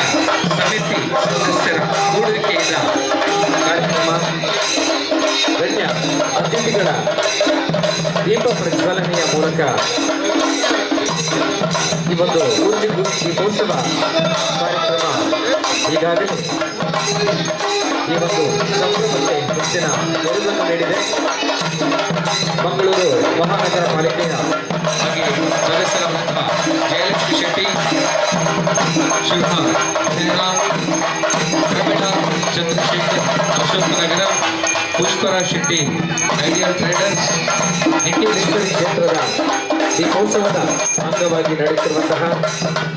ಸಮಿತಿ ಸದಸ್ಯರ ಕೂಡುವಿಕೆಯಿಂದ ಕಾರ್ಯಕ್ರಮ. ಗಣ್ಯ ಅತಿಥಿಗಳ ದೀಪ ಪ್ರಜ್ವಲನೆಯ ಮೂಲಕ ಈ ಒಂದು ಗುರುಜಿ ದೀಪೋತ್ಸವ ಕಾರ್ಯಕ್ರಮ ಈಗಾಗಲೇ ಈ ಒಂದು ಸಂಭ್ರಮಕ್ಕೆ ಹೆಚ್ಚಿನ ಮೆರುಗನ್ನು ನೀಡಿದೆ. ಮಂಗಳೂರು ಮಹಾನಗರ ಪಾಲಿಕೆಯ ಹಾಗೆ ಸದಸ್ಯರಾದಂತಹ ಜಯಲಕ್ಷ್ಮಿ ಶೆಟ್ಟಿ, ಶಿವ ಜಯರಾಮ್, ಪ್ರವೀಣ ಚಂದ್ರಶೇಖರ್, ಅಶೋಕನಗರ, ಪುಷ್ಪರಾಜ್ ಶೆಟ್ಟಿ, ಐಡಿಯಲ್ ಟ್ರೇಡರ್ಸ್, ನಿಖಿಲ್ ಈಶ್ವರಿ ಕ್ಷೇತ್ರದ ದೀಪೋತ್ಸವದ ಅಂಗವಾಗಿ ನಡೆಯುತ್ತಿರುವಂತಹ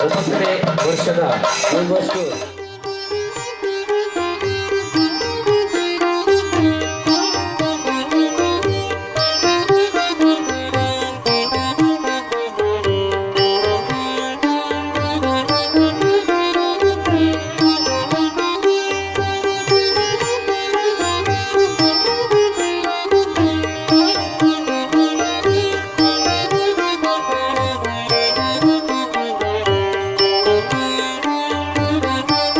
9ನೇ ವರ್ಷದ ಉರ್ವಸ್ತು Thank you.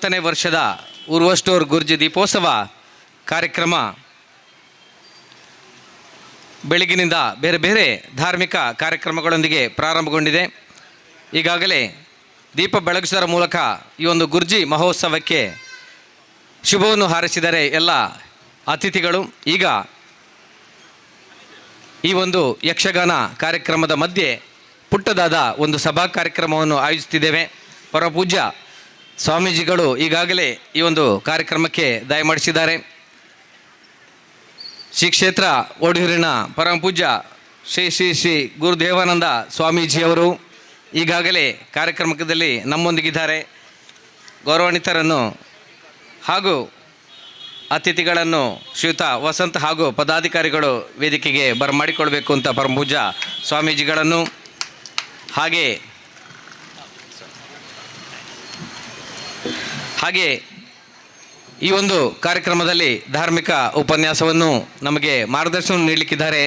9ನೇ ವರ್ಷದ ಉರ್ವಸ್ಟೋರ್ ಗುರ್ಜಿ ದೀಪೋತ್ಸವ ಕಾರ್ಯಕ್ರಮ ಬೆಳಗಿನಿಂದ ಬೇರೆ ಬೇರೆ ಧಾರ್ಮಿಕ ಕಾರ್ಯಕ್ರಮಗಳೊಂದಿಗೆ ಪ್ರಾರಂಭಗೊಂಡಿದೆ. ಈಗಾಗಲೇ ದೀಪ ಬೆಳಗಿಸುವುದರ ಮೂಲಕ ಈ ಒಂದು ಗುರ್ಜಿ ಮಹೋತ್ಸವಕ್ಕೆ ಶುಭವನ್ನು ಹಾರೈಸಿದರೆ ಎಲ್ಲ ಅತಿಥಿಗಳು. ಈಗ ಈ ಒಂದು ಯಕ್ಷಗಾನ ಕಾರ್ಯಕ್ರಮದ ಮಧ್ಯೆ ಪುಟ್ಟದಾದ ಒಂದು ಸಭಾ ಕಾರ್ಯಕ್ರಮವನ್ನು ಆಯೋಜಿಸುತ್ತಿದ್ದೇವೆ. ಪರಮಪೂಜ್ಯ ಸ್ವಾಮೀಜಿಗಳು ಈಗಾಗಲೇ ಈ ಒಂದು ಕಾರ್ಯಕ್ರಮಕ್ಕೆ ದಯಮಾಡಿಸಿದ್ದಾರೆ. ಶ್ರೀ ಕ್ಷೇತ್ರ ಒಡಿಯೂರಿನ ಪರಮಪೂಜ್ಯ ಶ್ರೀ ಶ್ರೀ ಶ್ರೀ ಗುರುದೇವಾನಂದ ಸ್ವಾಮೀಜಿಯವರು ಈಗಾಗಲೇ ಕಾರ್ಯಕ್ರಮದಲ್ಲಿ ನಮ್ಮೊಂದಿಗಿದ್ದಾರೆ. ಗೌರವಾನ್ವಿತರನ್ನು ಹಾಗೂ ಅತಿಥಿಗಳನ್ನು ಶ್ರೀಯುತ ವಸಂತ ಹಾಗೂ ಪದಾಧಿಕಾರಿಗಳು ವೇದಿಕೆಗೆ ಬರಮಾಡಿಕೊಳ್ಬೇಕು ಅಂತ ಪರಮಪೂಜ್ಯ ಸ್ವಾಮೀಜಿಗಳನ್ನು, ಹಾಗೆ ಹಾಗೆ ಈ ಒಂದು ಕಾರ್ಯಕ್ರಮದಲ್ಲಿ ಧಾರ್ಮಿಕ ಉಪನ್ಯಾಸವನ್ನು ನಮಗೆ ಮಾರ್ಗದರ್ಶನ ನೀಡಲಿಕ್ಕಿದ್ದಾರೆ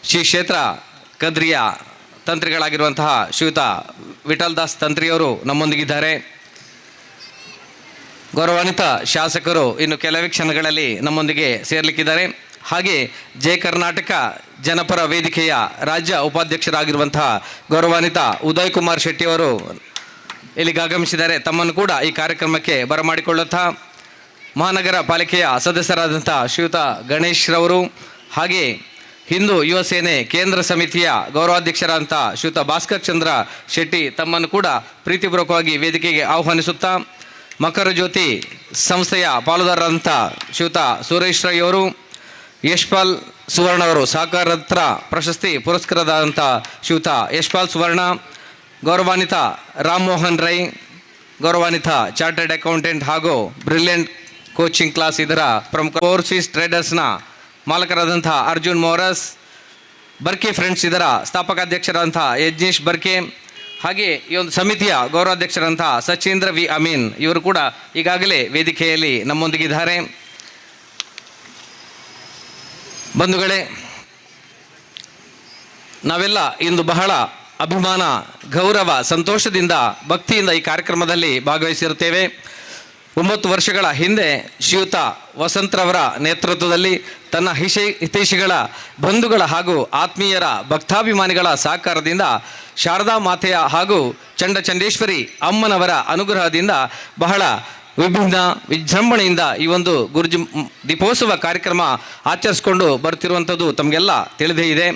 ಶ್ರೀ ಕ್ಷೇತ್ರ ಕದ್ರಿಯ ತಂತ್ರಿಗಳಾಗಿರುವಂತಹ ಶ್ರೀಯುತ ವಿಠಲ್ ದಾಸ್ ತಂತ್ರಿಯವರು ನಮ್ಮೊಂದಿಗಿದ್ದಾರೆ. ಗೌರವಾನ್ವಿತ ಶಾಸಕರು ಇನ್ನು ಕೆಲವೇ ಕ್ಷಣಗಳಲ್ಲಿ ನಮ್ಮೊಂದಿಗೆ ಸೇರಲಿಕ್ಕಿದ್ದಾರೆ. ಹಾಗೆ ಜಯ ಕರ್ನಾಟಕ ಜನಪರ ವೇದಿಕೆಯ ರಾಜ್ಯ ಉಪಾಧ್ಯಕ್ಷರಾಗಿರುವಂತಹ ಗೌರವಾನ್ವಿತ ಉದಯ್ ಕುಮಾರ್ ಶೆಟ್ಟಿಯವರು ಇಲ್ಲಿಗೆ ಆಗಮಿಸಿದ್ದಾರೆ. ತಮ್ಮನ್ನು ಕೂಡ ಈ ಕಾರ್ಯಕ್ರಮಕ್ಕೆ ಬರಮಾಡಿಕೊಳ್ಳುತ್ತಾ ಮಹಾನಗರ ಪಾಲಿಕೆಯ ಸದಸ್ಯರಾದಂಥ ಶ್ರೀಯುತ ಗಣೇಶ್ ರವರು, ಹಾಗೆ ಹಿಂದೂ ಯುವ ಸೇನೆ ಕೇಂದ್ರ ಸಮಿತಿಯ ಗೌರವಾಧ್ಯಕ್ಷರಾದಂಥ ಶ್ರೀಯುತ ಭಾಸ್ಕರ್ ಚಂದ್ರ ಶೆಟ್ಟಿ ತಮ್ಮನ್ನು ಕೂಡ ಪ್ರೀತಿಪೂರ್ವಕವಾಗಿ ವೇದಿಕೆಗೆ ಆಹ್ವಾನಿಸುತ್ತಾ, ಮಕರ ಜ್ಯೋತಿ ಸಂಸ್ಥೆಯ ಪಾಲುದಾರರಾದಂಥ ಶ್ರೀಯುತ ಸುರೇಶ್ ರೈ ಅವರು, ಯಶ್ಪಾಲ್ ಸುವರ್ಣ ಅವರು, ಸಹಕಾರತ್ರ ಪ್ರಶಸ್ತಿ ಪುರಸ್ಕೃತರಾದಂಥ ಶ್ರೀಯುತ ಯಶ್ಪಾಲ್ ಸುವರ್ಣ, ಗೌರವಾನ್ವಿತ ರಾಮಮೋಹನ್ ರೈ, ಗೌರವಾನ್ವಿತ ಚಾರ್ಟರ್ಡ್ ಅಕೌಂಟೆಂಟ್ ಹಾಗೂ ಬ್ರಿಲಿಯಂಟ್ ಕೋಚಿಂಗ್ ಕ್ಲಾಸ್ ಇದರ ಪ್ರಮುಖ ಓವರ್ಸೀಸ್ ಟ್ರೇಡರ್ಸ್ನ ಮಾಲಕರಾದಂಥ ಅರ್ಜುನ್ ಮೋರಸ್, ಬರ್ಕೆ ಫ್ರೆಂಡ್ಸ್ ಇದರ ಸ್ಥಾಪಕಾಧ್ಯಕ್ಷರಾದಂಥ ಯಜ್ನೀಶ್ ಬರ್ಕೆ, ಹಾಗೆ ಈ ಒಂದು ಸಮಿತಿಯ ಗೌರವಾಧ್ಯಕ್ಷರಂಥ ಸಚೀಂದ್ರ ವಿ ಅಮೀನ್ ಇವರು ಕೂಡ ಈಗಾಗಲೇ ವೇದಿಕೆಯಲ್ಲಿ ನಮ್ಮೊಂದಿಗಿದ್ದಾರೆ. ಬಂಧುಗಳೇ, ನಾವೆಲ್ಲ ಇಂದು ಬಹಳ ಅಭಿಮಾನ, ಗೌರವ, ಸಂತೋಷದಿಂದ, ಭಕ್ತಿಯಿಂದ ಈ ಕಾರ್ಯಕ್ರಮದಲ್ಲಿ ಭಾಗವಹಿಸಿರುತ್ತೇವೆ. 9 ವರ್ಷಗಳ ಹಿಂದೆ ಶ್ರೀಯುತ ವಸಂತ್ರವರ ನೇತೃತ್ವದಲ್ಲಿ ತನ್ನ ಹಿತೈಷಿಗಳ, ಬಂಧುಗಳ ಹಾಗೂ ಆತ್ಮೀಯರ ಭಕ್ತಾಭಿಮಾನಿಗಳ ಸಹಕಾರದಿಂದ ಶಾರದಾ ಮಾತೆಯ ಹಾಗೂ ಚಂಡಚಂಡೇಶ್ವರಿ ಅಮ್ಮನವರ ಅನುಗ್ರಹದಿಂದ ಬಹಳ ವಿಭಿನ್ನ ವಿಜೃಂಭಣೆಯಿಂದ ಈ ಒಂದು ಗುರುಜಿ ದೀಪೋತ್ಸವ ಕಾರ್ಯಕ್ರಮ ಆಚರಿಸಿಕೊಂಡು ಬರುತ್ತಿರುವಂಥದ್ದು ತಮಗೆಲ್ಲ ತಿಳಿದೇ ಇದೆ.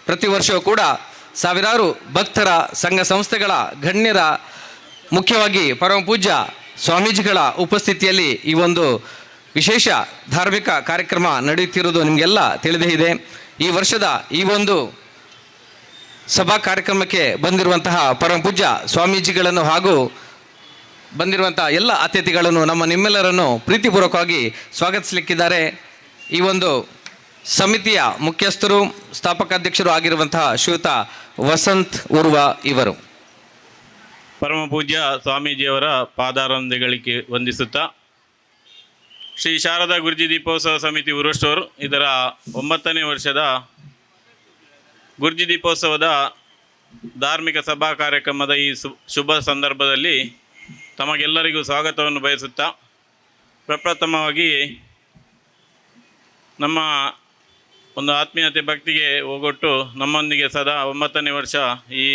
ಪ್ರತಿ ವರ್ಷವೂ ಕೂಡ ಸಾವಿರಾರು ಭಕ್ತರ, ಸಂಘ ಸಂಸ್ಥೆಗಳ ಗಣ್ಯರ, ಮುಖ್ಯವಾಗಿ ಪರಮಪೂಜ್ಯ ಸ್ವಾಮೀಜಿಗಳ ಉಪಸ್ಥಿತಿಯಲ್ಲಿ ಈ ಒಂದು ವಿಶೇಷ ಧಾರ್ಮಿಕ ಕಾರ್ಯಕ್ರಮ ನಡೆಯುತ್ತಿರುವುದು ನಿಮಗೆಲ್ಲ ತಿಳಿದೇ ಇದೆ. ಈ ವರ್ಷದ ಈ ಒಂದು ಸಭಾ ಕಾರ್ಯಕ್ರಮಕ್ಕೆ ಬಂದಿರುವಂತಹ ಪರಮಪೂಜ್ಯ ಸ್ವಾಮೀಜಿಗಳನ್ನು ಹಾಗೂ ಬಂದಿರುವಂತಹ ಎಲ್ಲ ಅತಿಥಿಗಳನ್ನು, ನಮ್ಮ ನಿಮ್ಮೆಲ್ಲರನ್ನು ಪ್ರೀತಿಪೂರ್ವಕವಾಗಿ ಸ್ವಾಗತಿಸಲಿಕ್ಕಿದ್ದಾರೆ ಈ ಒಂದು ಸಮಿತಿಯ ಮುಖ್ಯಸ್ಥರು, ಸ್ಥಾಪಕಾಧ್ಯಕ್ಷರು ಆಗಿರುವಂತಹ ಶ್ರೀಯುತ ವಸಂತ್ ಉರ್ವ ಇವರು. ಪರಮ ಪೂಜ್ಯ ಸ್ವಾಮೀಜಿಯವರ ಪಾದಾರಂದಿಗಳಿಗೆ ವಂದಿಸುತ್ತಾ, ಶ್ರೀ ಶಾರದಾ ಗುರುಜಿ ದೀಪೋತ್ಸವ ಸಮಿತಿ ಉರ್ವಸ್ಟೋರ್ ಇದರ 9ನೇ ವರ್ಷದ ಗುರುಜಿ ದೀಪೋತ್ಸವದ ಧಾರ್ಮಿಕ ಸಭಾ ಕಾರ್ಯಕ್ರಮದ ಈ ಶುಭ ಸಂದರ್ಭದಲ್ಲಿ ತಮಗೆಲ್ಲರಿಗೂ ಸ್ವಾಗತವನ್ನು ಬಯಸುತ್ತಾ, ಪ್ರಪ್ರಥಮವಾಗಿ ನಮ್ಮ ಒಂದು ಆತ್ಮೀಯತೆ ಭಕ್ತಿಗೆ ಹೋಗೊಟ್ಟು ನಮ್ಮೊಂದಿಗೆ ಸದಾ 9ನೇ ವರ್ಷ ಈ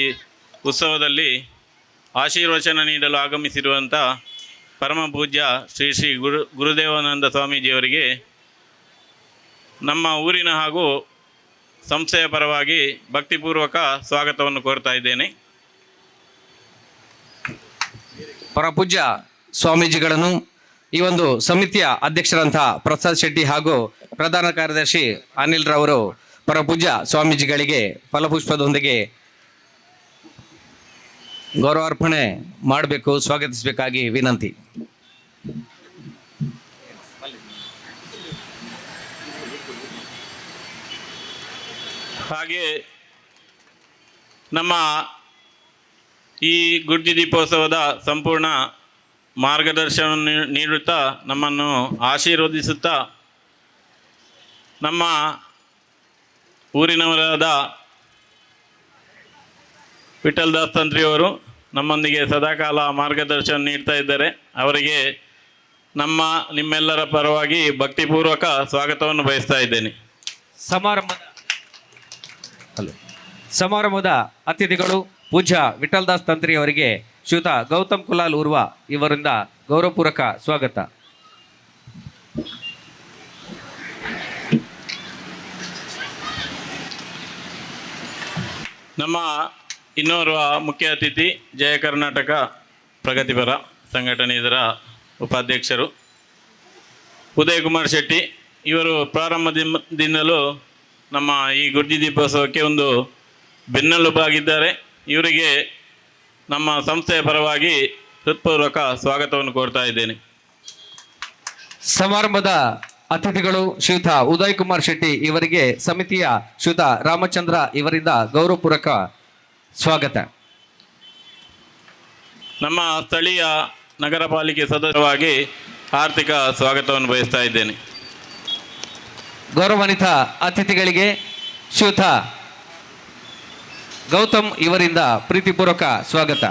ಉತ್ಸವದಲ್ಲಿ ಆಶೀರ್ವಚನ ನೀಡಲು ಆಗಮಿಸಿರುವಂಥ ಪರಮ ಪೂಜ್ಯ ಶ್ರೀ ಶ್ರೀ ಗುರುದೇವಾನಂದ ಸ್ವಾಮೀಜಿಯವರಿಗೆ ನಮ್ಮ ಊರಿನ ಹಾಗೂ ಸಂಸ್ಥೆಯ ಪರವಾಗಿ ಭಕ್ತಿಪೂರ್ವಕ ಸ್ವಾಗತವನ್ನು ಕೋರ್ತಾ ಇದ್ದೇನೆ. ಪರಮಪೂಜ್ಯ ಸ್ವಾಮೀಜಿಗಳನ್ನು ಈ ಒಂದು ಸಮಿತಿಯ ಅಧ್ಯಕ್ಷರಂತಹ ಪ್ರಸಾದ್ ಶೆಟ್ಟಿ ಹಾಗೂ ಪ್ರಧಾನ ಕಾರ್ಯದರ್ಶಿ ಅನಿಲ್ ರವರು ಪರಮಪೂಜ್ಯ ಸ್ವಾಮೀಜಿಗಳಿಗೆ ಫಲಪುಷ್ಪದೊಂದಿಗೆ ಗೌರವಾರ್ಪಣೆ ಮಾಡಬೇಕು, ಸ್ವಾಗತಿಸಬೇಕಾಗಿ ವಿನಂತಿ. ಹಾಗೆ ನಮ್ಮ ಈ ಗುರ್ಜಿ ದೀಪೋತ್ಸವದ ಸಂಪೂರ್ಣ ಮಾರ್ಗದರ್ಶನವನ್ನು ನೀಡುತ್ತಾ ನಮ್ಮನ್ನು ಆಶೀರ್ವದಿಸುತ್ತಾ ನಮ್ಮ ಊರಿನವರಾದ ವಿಠಲ್ ದಾಸ್ ತಂತ್ರಿಯವರು ನಮ್ಮೊಂದಿಗೆ ಸದಾಕಾಲ ಮಾರ್ಗದರ್ಶನ ನೀಡ್ತಾ ಇದ್ದಾರೆ. ಅವರಿಗೆ ನಮ್ಮ ನಿಮ್ಮೆಲ್ಲರ ಪರವಾಗಿ ಭಕ್ತಿಪೂರ್ವಕ ಸ್ವಾಗತವನ್ನು ಬಯಸ್ತಾ ಇದ್ದೇನೆ. ಹಲೋ, ಸಮಾರಂಭದ ಅತಿಥಿಗಳು ಪೂಜ್ಯ ವಿಠಲ್ದಾಸ್ ತಂತ್ರಿ ಅವರಿಗೆ ಶ್ರೀಯುತ ಗೌತಮ್ ಕುಲಾಲ್ ಉರ್ವ ಇವರಿಂದ ಗೌರವಪೂರ್ವಕ ಸ್ವಾಗತ. ನಮ್ಮ ಇನ್ನೋರ್ವ ಮುಖ್ಯ ಅತಿಥಿ, ಜಯ ಕರ್ನಾಟಕ ಪ್ರಗತಿಪರ ಸಂಘಟನೆ ಇದರ ಉಪಾಧ್ಯಕ್ಷರು ಉದಯ್ ಕುಮಾರ್ ಶೆಟ್ಟಿ. ಇವರು ಪ್ರಾರಂಭದಿಂದಲೂ ನಮ್ಮ ಈ ಗುರ್ಜಿ ದೀಪೋತ್ಸವಕ್ಕೆ ಒಂದು ಬೆನ್ನೆಲುಬಾಗಿದ್ದಾರೆ. ಇವರಿಗೆ ನಮ್ಮ ಸಂಸ್ಥೆಯ ಪರವಾಗಿ ಹೃತ್ಪೂರ್ವಕ ಸ್ವಾಗತವನ್ನು ಕೋರ್ತಾ ಇದ್ದೇನೆ. ಸಮಾರಂಭದ ಅತಿಥಿಗಳು ಶ್ರೀಯುತ ಉದಯ್ ಕುಮಾರ್ ಶೆಟ್ಟಿ ಇವರಿಗೆ ಸಮಿತಿಯ ಶ್ರೀಯುತ ರಾಮಚಂದ್ರ ಇವರಿಂದ ಗೌರವಪೂರ್ವಕ ಸ್ವಾಗತ. ನಮ್ಮ ಸ್ಥಳೀಯ ನಗರ ಪಾಲಿಕೆ ಸದಸ್ಯವಾಗಿ ಆರ್ಥಿಕ ಸ್ವಾಗತವನ್ನು ಬಯಸ್ತಾ ಇದ್ದೇನೆ. ಗೌರವಾನ್ವಿತ ಅತಿಥಿಗಳಿಗೆ ಶ್ರೀಯುತ ಗೌತಮ್ ಇವರಿಂದ ಪ್ರೀತಿಪೂರ್ವಕ ಸ್ವಾಗತ.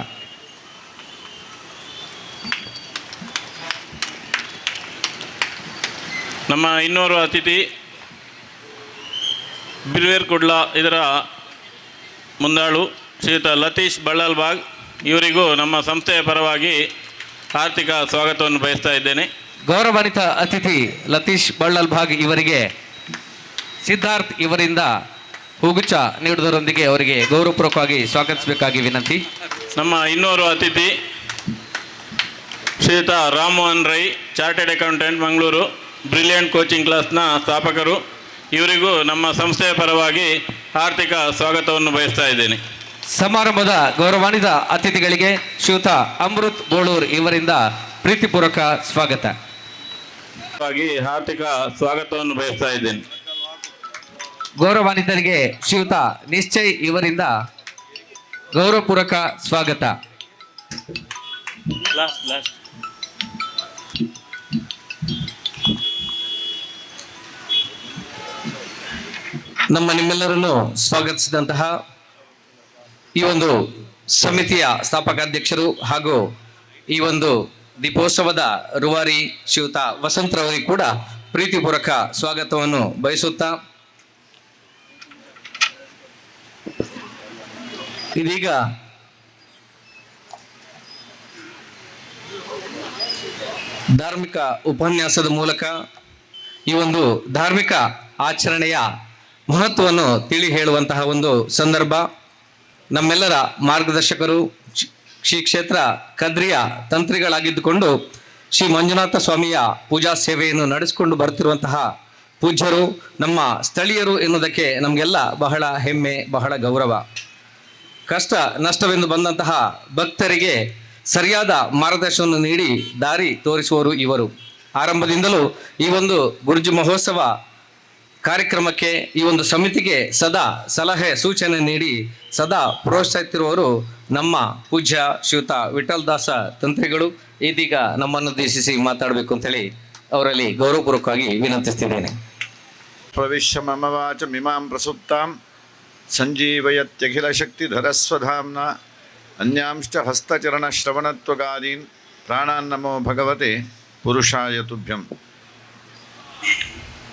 ನಮ್ಮ ಇನ್ನೋರ್ವ ಅತಿಥಿ ಬಿಲ್ವೇರ್ ಕುಡ್ಲ ಇದರ ಮುಂದಾಳು ಶ್ರೀಯುತ ಲತೀಶ್ ಬಳ್ಳಾಲ್ಬಾಗ್ ಇವರಿಗೂ ನಮ್ಮ ಸಂಸ್ಥೆಯ ಪರವಾಗಿ ಆರ್ಥಿಕ ಸ್ವಾಗತವನ್ನು ಬಯಸ್ತಾ ಇದ್ದೇನೆ. ಗೌರವಾನ್ವಿತ ಅತಿಥಿ ಲತೀಶ್ ಬಳ್ಳಲ್ಭಾಗ್ ಇವರಿಗೆ ಸಿದ್ಧಾರ್ಥ್ ಇವರಿಂದ ಹೂಗುಚ್ಛ ನೀಡುವುದರೊಂದಿಗೆ ಅವರಿಗೆ ಗೌರವಪೂರ್ವಕವಾಗಿ ಸ್ವಾಗತಿಸಬೇಕಾಗಿ ವಿನಂತಿ. ನಮ್ಮ ಇನ್ನೋರ್ವ ಅತಿಥಿ ಶ್ರೀಯುತ Rammohan Rai, chartered accountant, Mangaluru, brilliant coaching ಕ್ಲಾಸ್ನ ಸ್ಥಾಪಕರು. ಇವರಿಗೂ ನಮ್ಮ ಸಂಸ್ಥೆಯ ಪರವಾಗಿ ಆರ್ಥಿಕ ಸ್ವಾಗತವನ್ನು ಬಯಸ್ತಾ ಇದ್ದೇನೆ. ಸಮಾರಂಭದ ಗೌರವಾನ್ವಿತ ಅತಿಥಿಗಳಿಗೆ ಶ್ರೀಯುತ ಅಮೃತ್ ಬೋಳೂರ್ ಇವರಿಂದ ಪ್ರೀತಿಪೂರ್ವಕ ಸ್ವಾಗತ. ಆರ್ಥಿಕ ಸ್ವಾಗತವನ್ನು ಬಯಸ್ತಾ ಇದ್ದೇನೆ. ಗೌರವಾನ್ವಿತರಿಗೆ ಶ್ರೀಯುತ ನಿಶ್ಚಯ್ ಇವರಿಂದ ಗೌರವಪೂರ್ವಕ ಸ್ವಾಗತ. Last last. ನಮ್ಮ ನಿಮ್ಮೆಲ್ಲರನ್ನು ಸ್ವಾಗತಿಸಿದಂತಹ ಈ ಒಂದು ಸಮಿತಿಯ ಸ್ಥಾಪಕಾಧ್ಯಕ್ಷರು ಹಾಗೂ ಈ ಒಂದು ದೀಪೋತ್ಸವದ ರೂವಾರಿ ಶ್ರೀಯುತ ವಸಂತರವರಿಗೆ ಕೂಡ ಪ್ರೀತಿಪೂರ್ವಕ ಸ್ವಾಗತವನ್ನು ಬಯಸುತ್ತಾ, ಇದೀಗ ಧಾರ್ಮಿಕ ಉಪನ್ಯಾಸದ ಮೂಲಕ ಈ ಒಂದು ಧಾರ್ಮಿಕ ಆಚರಣೆಯ ಮಹತ್ವವನ್ನು ತಿಳಿ ಹೇಳುವಂತಹ ಒಂದು ಸಂದರ್ಭ. ನಮ್ಮೆಲ್ಲರ ಮಾರ್ಗದರ್ಶಕರು ಶ್ರೀ ಕ್ಷೇತ್ರ ಕದ್ರಿಯ ತಂತ್ರಿಗಳಾಗಿದ್ದುಕೊಂಡು ಶ್ರೀ ಮಂಜುನಾಥ ಸ್ವಾಮಿಯ ಪೂಜಾ ಸೇವೆಯನ್ನು ನಡೆಸಿಕೊಂಡು ಬರುತ್ತಿರುವಂತಹ ಪೂಜ್ಯರು ನಮ್ಮ ಸ್ಥಳೀಯರು ಎನ್ನುವುದಕ್ಕೆ ನಮಗೆಲ್ಲ ಬಹಳ ಹೆಮ್ಮೆ, ಬಹಳ ಗೌರವ. ಕಷ್ಟ ನಷ್ಟವೆಂದು ಬಂದಂತಹ ಭಕ್ತರಿಗೆ ಸರಿಯಾದ ಮಾರ್ಗದರ್ಶನವನ್ನು ನೀಡಿ ದಾರಿ ತೋರಿಸುವವರು ಇವರು. ಆರಂಭದಿಂದಲೂ ಈ ಒಂದು ಗುರುಜಿ ಮಹೋತ್ಸವ ಕಾರ್ಯಕ್ರಮಕ್ಕೆ, ಈ ಒಂದು ಸಮಿತಿಗೆ ಸದಾ ಸಲಹೆ ಸೂಚನೆ ನೀಡಿ ಸದಾ ಪ್ರೋತ್ಸಾಹಿಸುತ್ತಿರುವವರು ನಮ್ಮ ಪೂಜ್ಯ ಶ್ರೀಯುತ ವಿಠಲ್ದಾಸ ತಂತ್ರಿಗಳು. ಇದೀಗ ನಮ್ಮನ್ನುದ್ದೇಶಿಸಿ ಮಾತಾಡಬೇಕು ಅಂತೇಳಿ ಅವರಲ್ಲಿ ಗೌರವಪೂರ್ವಕವಾಗಿ ವಿನಂತಿಸ್ತಿದ್ದೇನೆ. ಪ್ರವಿಶ್ಯ ಮಮ ವಾಚಮಿಮಾಂ ಪ್ರಸುಪ್ತಾಂ ಸಂಜೀವಯತ್ಯಖಿಲಶಕ್ತಿಧರಸ್ವಧಾಮ್ನ ಅನ್ಯಾಂಶ್ಚ ಹಸ್ತಚರಣಶ್ರವಣತ್ವಗಾದೀನ್ ಪ್ರಾಣಾನ್ನಮೋ ಭಗವತೆ ಪುರುಷಾಯ ತುಭ್ಯಂ.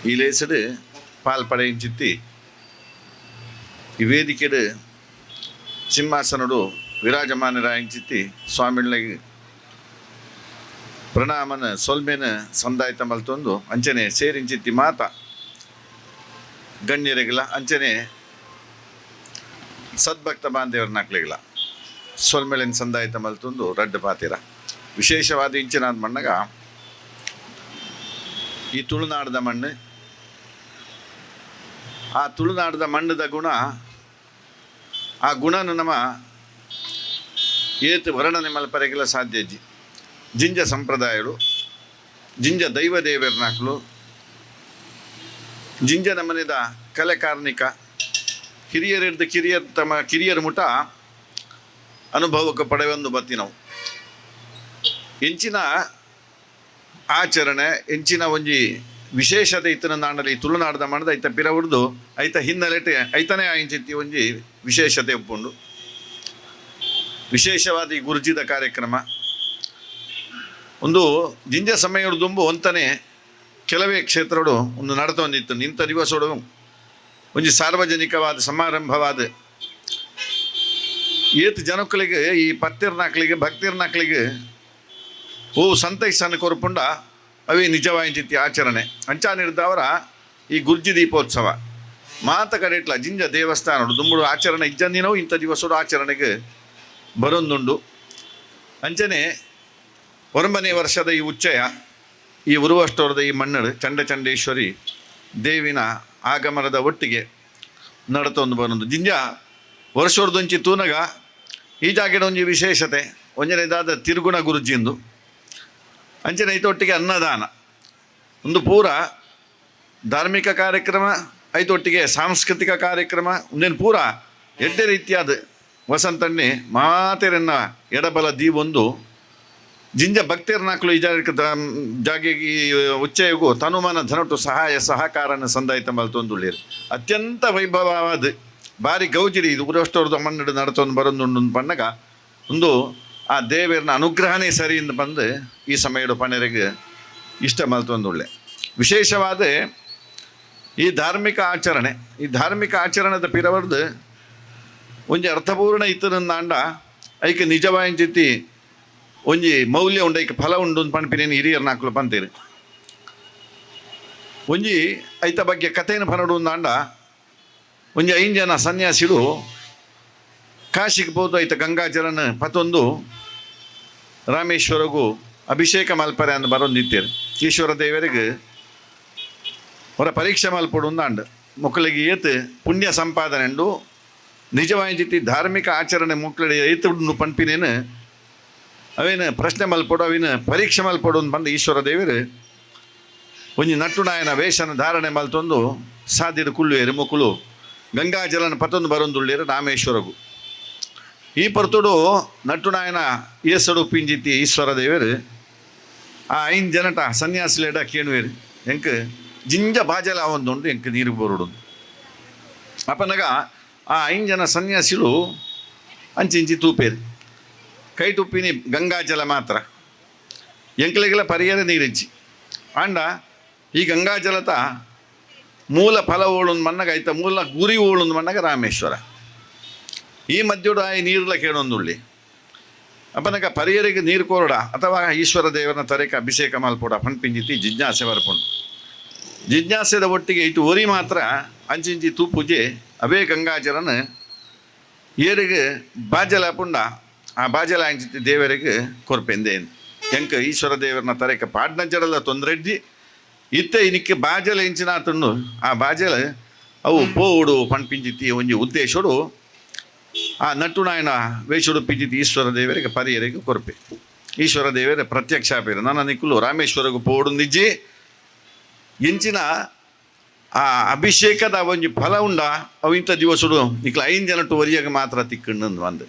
ಈ ಲೇಸಡು ಪಾಲ್ಪಡೆಯಿಂಚಿತ್ತಿ ಈ ವೇದಿಕೆಡು ಸಿಂಹಾಸನಡು ವಿರಾಜಮಾನರಾಯಿಂಚಿತ್ತಿ ಸ್ವಾಮಿಗಳಿಗೆ ಪ್ರಣಾಮನ ಸೊಲ್ಮೆನ ಸಂದಾಯ್ತ ಮಲ್ತೊಂದು ಅಂಚನೆ ಸೇರಿಂಚಿತ್ತಿ ಮಾತ ಗಣ್ಯರಿಗಿಲ್ಲ, ಅಂಚನೆ ಸದ್ಭಕ್ತ ಬಾಂಧವ್ರನಾಕ್ಲಿಗಿಲ್ಲ ಸೊಲ್ಮೆಳಿನ ಸಂದಾಯ್ತ ಮಲ್ತೊಂದು ರಡ್ಡು ಪಾತಿರ. ವಿಶೇಷವಾದ ಇಂಚಿನಾದ ಮಣ್ಣಗ ಈ ತುಳುನಾಡದ ಮಣ್ಣು, ಆ ತುಳುನಾಡದ ಮಣ್ಣದ ಗುಣ, ಆ ಗುಣನು ನಮ್ಮ ಏತು ವರ್ಣನೆ ಮಲ್ಪರೆಗಿಲ್ಲ ಸಾಧ್ಯ. ಜಿಂಜ ಸಂಪ್ರದಾಯರು, ಜಿಂಜ ದೈವ ದೇವರ್ನಾಕ್ಲು, ಜಿಂಜ ನಮನೆದ ಕಲೆ ಕಾರ್ಣಿಕ ಹಿರಿಯರಿರ್ದ ಕಿರಿಯರ್ ತಮ್ಮ ಕಿರಿಯರ ಮುಟ ಅನುಭವಕ್ಕೆ ಪಡೆಯೊಂದು ಬತ್ತಿನವು. ಎಂಚಿನ ಆಚರಣೆ, ಎಂಚಿನ ಒಂಜಿ ವಿಶೇಷತೆ ಇತ್ತನ ನಾಡಲಿ ತುಳುನಾಡದ ಮಣದ ಐತ ಪಿರವುರ್ದು ಐತ ಹಿನ್ನೆಲೆಟೆ ಐತನೇ ಆಯಿಂಚಿತ್ತಿ ಒಂಜಿ ವಿಶೇಷತೆ ಉಪ್ಪುಂಡು. ವಿಶೇಷವಾದ ಈ ಗುರುಜಿದ ಕಾರ್ಯಕ್ರಮ ಒಂದು ಜಿಂಜ ಸಮಯಡು ದುಂಬು ಒಂತನೆ ಕೆಲವೇ ಕ್ಷೇತ್ರಡು ಒಂದು ನಡತೊಂದಿತ್ತು. ನಿಂತ ದಿವಸಡು ಒಂಜಿ ಸಾರ್ವಜನಿಕವಾದ ಸಮಾರಂಭವಾದ ಏತ್ ಜನಕ್ಕಳಿಗೆ ಈ ಪತ್ತಿರ್ನಾಕ್ಳಿಗೆ ಭಕ್ತಿರ್ನಾಕ್ಳಿಗೆ ಓ ಸಂತೈಸನ ಕೊರಪುಂಡ ಅವೇ ನಿಜವಾಯಿಂಚಿತ್ತಿ ಆಚರಣೆ ಅಂಚಾನಿರ್ದವರ ಈ ಗುರ್ಜಿ ದೀಪೋತ್ಸವ ಮಾತ ಕಡೆಟ್ಲ ಜಿಂಜ ದೇವಸ್ಥಾನ ದುಂಬುಡು ಆಚರಣೆ ಇಜ್ಜಂದಿನವು ಇಂಥ ದಿವಸಡು ಆಚರಣೆಗೆ ಬರೊಂದುಂಡು. ಅಂಚನೆ 9ನೇ ವರ್ಷದ ಈ ಉಚ್ಚಯ ಈ ಉರುವಷ್ಟೋರದ ಈ ಮಣ್ಣಡು ಚಂಡ ಚಂಡೇಶ್ವರಿ ದೇವಿನ ಆಗಮನದ ಒಟ್ಟಿಗೆ ನಡತೊಂದು ಬರೊಂದು ಜಿಂಜ ವರ್ಷೊರ್ದೊಂಚಿ ತೂನಗ ಈ ಜಾಗೆಡ ಒಂಜಿ ವಿಶೇಷತೆ ಒಂಜನೇದಾದ ತಿರುಗುಣ ಗುರುಜಿಂದು ಅಂಚನೆ ಐತೊಟ್ಟಿಗೆ ಅನ್ನದಾನ ಒಂದು ಪೂರ ಧಾರ್ಮಿಕ ಕಾರ್ಯಕ್ರಮ, ಐತೊಟ್ಟಿಗೆ ಸಾಂಸ್ಕೃತಿಕ ಕಾರ್ಯಕ್ರಮ ಒಂದೇನು ಪೂರ ಎಡ್ಡೆ ರೀತಿಯಾದ ವಸಂತಣ್ಣೆ ಮಾತೆರನ್ನ ಎಡಬಲ ದೀವೊಂದು ಜಿಂಜ ಭಕ್ತಿರ್ನಾಕ್ಲು ಈ ಜಾಗೆಗೆ ಈ ಉಚ್ಚಯಗೂ ತನುಮನ ಧನಟು ಸಹಾಯ ಸಹಕಾರನ ಸಂದಾಯಿತ ಮಲ್ತೊಂದುಳ್ಳೇರು. ಅತ್ಯಂತ ವೈಭವವಾದ ಬಾರಿ ಗೌಜಿರಿ ಇದು ಉರಷ್ಟೋರ್ದು ಮಣ್ಣು ನಡತೊಂದು ಬರೊಂದುಂಡು ಪಣ್ಣಗ ಒಂದು ಆ ದೇವರನ ಅನುಗ್ರಹನೇ ಸರಿಯಿಂದ ಬಂದು ಈ ಸಮಯಡು ಪಣೆರೆಗೆ ಇಷ್ಟ ಮಲ್ತೊಂದುಳ್ಳೆ. ವಿಶೇಷವಾದ ಈ ಧಾರ್ಮಿಕ ಆಚರಣೆ, ಈ ಧಾರ್ಮಿಕ ಆಚರಣೆದ ಪಿರವರ್ದು ಒಂಜಿ ಅರ್ಥಪೂರ್ಣ ಇತ್ತನಂದಾಂಡ ಐಕೆ ನಿಜವಾಯಿಂಚಿತಿ ಒಂಜಿ ಮೌಲ್ಯ ಉಂಡು, ಐಕೆ ಫಲ ಉಂಡು ಪನ್ಪಿನೇನು ಹಿರಿಯರ್ ನಾಕ್ಲು ಪಂತೀರಿ. ಒಂಜಿ ಐತ ಬಗ್ಗೆ ಕಥೆಯನ್ನು ಪನಡು ಅಂದಾಂಡ ಒಂಜಿ ಐದು ಜನ ಸನ್ಯಾಸಿಲು ಕಾಶಿಗೆ ಪೋದು ಐತ ಗಂಗಾಜಲನ ಪತೊಂದು ರಾಮೇಶ್ವರಗೂ ಅಭಿಷೇಕ ಮಲ್ಪರೆ ಅಂದ್ ಬರೊಂದಿತ್ತೇರು. ಈಶ್ವರ ದೇವರಿಗೆ ಹೊರ ಪರೀಕ್ಷೆ ಮಲ್ಪಡು ಅಂದಾಂಡ್ ಮೊಕ್ಕಳಿಗೆ ಏತ್ ಪುಣ್ಯ ಸಂಪಾದನೆ ಉಂಡು ನಿಜವಾಯಿಂಚಿತಿ ಧಾರ್ಮಿಕ ಆಚರಣೆ ಮೊಕ್ಕಳಿಗೆ ಏತ್ ಉಂಡು ಪನ್ಪಿನೇನು ಅವೇನು ಪ್ರಶ್ನೆ ಮಲ್ಪಡು ಅವೇನು ಪರೀಕ್ಷೆ ಮಲ್ಪಡು ಅಂದ್ ಬಂದು ಈಶ್ವರ ದೇವರು ಒಂಜಿ ನಟ್ಟುನಾಯನ ವೇಷನ ಧಾರಣೆ ಮಲ್ತೊಂದು ಸಾದಿಡು ಕುಳ್ಳುವೇರು ಮೊಕ್ಕಳು ಗಂಗಾಜಲನ ಪತೊಂದು ಬರೊಂದುಳ್ಳೇರು ರಾಮೇಶ್ವರಗು. ಈ ಪರ್ತುಡು ನಟ್ಟುನಾಯನ ಏಸಡು ಪಿಂಜಿತಿ ಈಶ್ವರ ದೇವರು ಆ ಐನ್ ಜನಟ ಸನ್ಯಾಸಿಲೇಡ ಕೇಣುವೇರು ಎಂಕ್ ಜಿಂಜ ಬಾಜಲ ಒಂದುಂಡು ಎಂಕ್ ನೀರು ಬರುಡು. ಅಪನಗ ಆ ಐನ್ ಜನ ಸನ್ಯಾಸಿಲು ಅಂಚಿಂಚಿ ತೂಪೇರು ಕೈ ತುಪ್ಪಿನಿ ಗಂಗಾಜಲ ಮಾತ್ರ ಎಂಕ್ಲೆಗೆಲ್ಲ ಪರಿಯರ ನೀರಿಜ್ಜಿ ಆಂಡ ಈ ಗಂಗಾಜಲತ ಮೂಲ ಫಲ ಓಳುಂದು ಮಣ್ಣಗ ಐತ ಮೂಲ ಗುರಿ ಓಳುಂದು ಮಣ್ಣಗ ರಾಮೇಶ್ವರ ಈ ಮಧ್ಯುಡು ಆ ನೀರ್ಲ ಕೇಳೊಂದುಳ್ಳಿ. ಅಪನಗ ಪರಿಯರಿಗೆ ನೀರು ಕೋರಡ ಅಥವಾ ಈಶ್ವರ ದೇವರನ ತರೇಕ ಅಭಿಷೇಕ ಮಲ್ಪೊಡ ಪನ್ಪಿಂಜಿತಿ ಜಿಜ್ಞಾಸೆ ಬರ್ಪುಂಡು. ಜಿಜ್ಞಾಸೆದ ಒಟ್ಟಿಗೆ ಇಟ್ಟು ಒರಿ ಮಾತ್ರ ಅಂಚಿಂಚಿ ತೂಪುಜೆ ಅವೇ ಗಂಗಾಜಲನ ಏರಿಗೆ ಬಾಜಲ ಪುಂಡ ಆ ಬಾಜಲ ಅಂಚಿತಿ ದೇವರಿಗೆ ಕೊರ್ಪೆಂದೆ ಎಂಕ ಈಶ್ವರ ದೇವರನ ತರೇಕ ಪಾಡ್ನ ಜಡಲ ತೊಂದರೆ ಇದ್ದಿ ಇತ್ತೆ ಇನಿಕ್ಕೆ ಬಾಜಲ ಇಂಚಿನ ತುಂಡು ಆ ಬಾಜಲ ಅವು ಪೋಡು ಪನ್ಪಿಂಜಿತಿ ಒಂಜಿ ಉದ್ದೇಶಡು ಆ ನಟ್ಟುನಾಯನ ವೇಷುಡು ಪಿಂಜಿತಿ ಈಶ್ವರ ದೇವರಿಗೆ ಪರಿಯರಿಗೆ ಕೊರ್ಪೆ. ಈಶ್ವರ ದೇವರ ಪ್ರತ್ಯಕ್ಷ ಆಪೇರು ನನ್ನ ನಿಕ್ಕುಲು ರಾಮೇಶ್ವರಗೂ ಪೋಡು ನಿಜ್ಜಿ ಎಂಚಿನ ಆ ಅಭಿಷೇಕದ ಒಂಜಿ ಫಲ ಉಂಡ ಅವು ಇಂಥ ದಿವಸಡು ನಿಕ್ಲ ಐದು ಜನಟು ವರಿಯಾಗ ಮಾತ್ರ ತಿಕ್ಕಂಡು ಬಂದು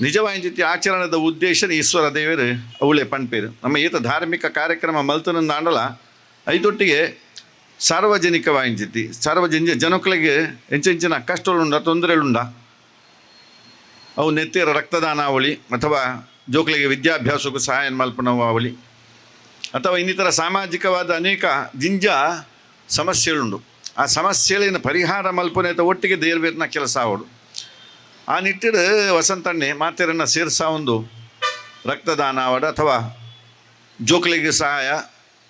ನಿಜವಾಯಿಂಚಿತಿ ಆಚರಣೆದ ಉದ್ದೇಶ ಈಶ್ವರ ದೇವರು ಅವಳೇ ಪನ್ಪೇರು. ನಮ್ಮ ಈತ ಧಾರ್ಮಿಕ ಕಾರ್ಯಕ್ರಮ ಮಲ್ತನಂದಾಂಡಲ ಐದೊಟ್ಟಿಗೆ ಸಾರ್ವಜನಿಕವಾಯಿಂಚಿತಿ ಸಾರ್ವಜನಿಕ ಜನಕ್ಕಳಿಗೆ ಎಂಚೆಂಚಿನ ಕಷ್ಟಗಳುಂಡ ತೊಂದರೆಗಳುಂಡ ಅವು ನೆತ್ತಿರ ರಕ್ತದಾನ ಅವಳಿ ಅಥವಾ ಜೋಕ್ಲಿಗೆ ವಿದ್ಯಾಭ್ಯಾಸಕ್ಕೂ ಸಹಾಯ ಮಲ್ಪನವು ಅವಳಿ ಅಥವಾ ಇನ್ನಿತರ ಸಾಮಾಜಿಕವಾದ ಅನೇಕ ಜಿಂಜ ಸಮಸ್ಯೆಗಳುಂಡು. ಆ ಸಮಸ್ಯೆಗಳಿನ ಪರಿಹಾರ ಮಲ್ಪನೇತ ಒಟ್ಟಿಗೆ ದೇರ್ಬೇರ್ನ ಕೆಲಸ ಅವಡು. ಆ ನಿಟ್ಟಿಡು ವಸಂತಣ್ಣೆ ಮಾತೆರನ್ನ ಸೇರ್ಸ ಒಂದು ರಕ್ತದಾನ ಅವಡ ಅಥವಾ ಜೋಕ್ಲಿಗೆ ಸಹಾಯ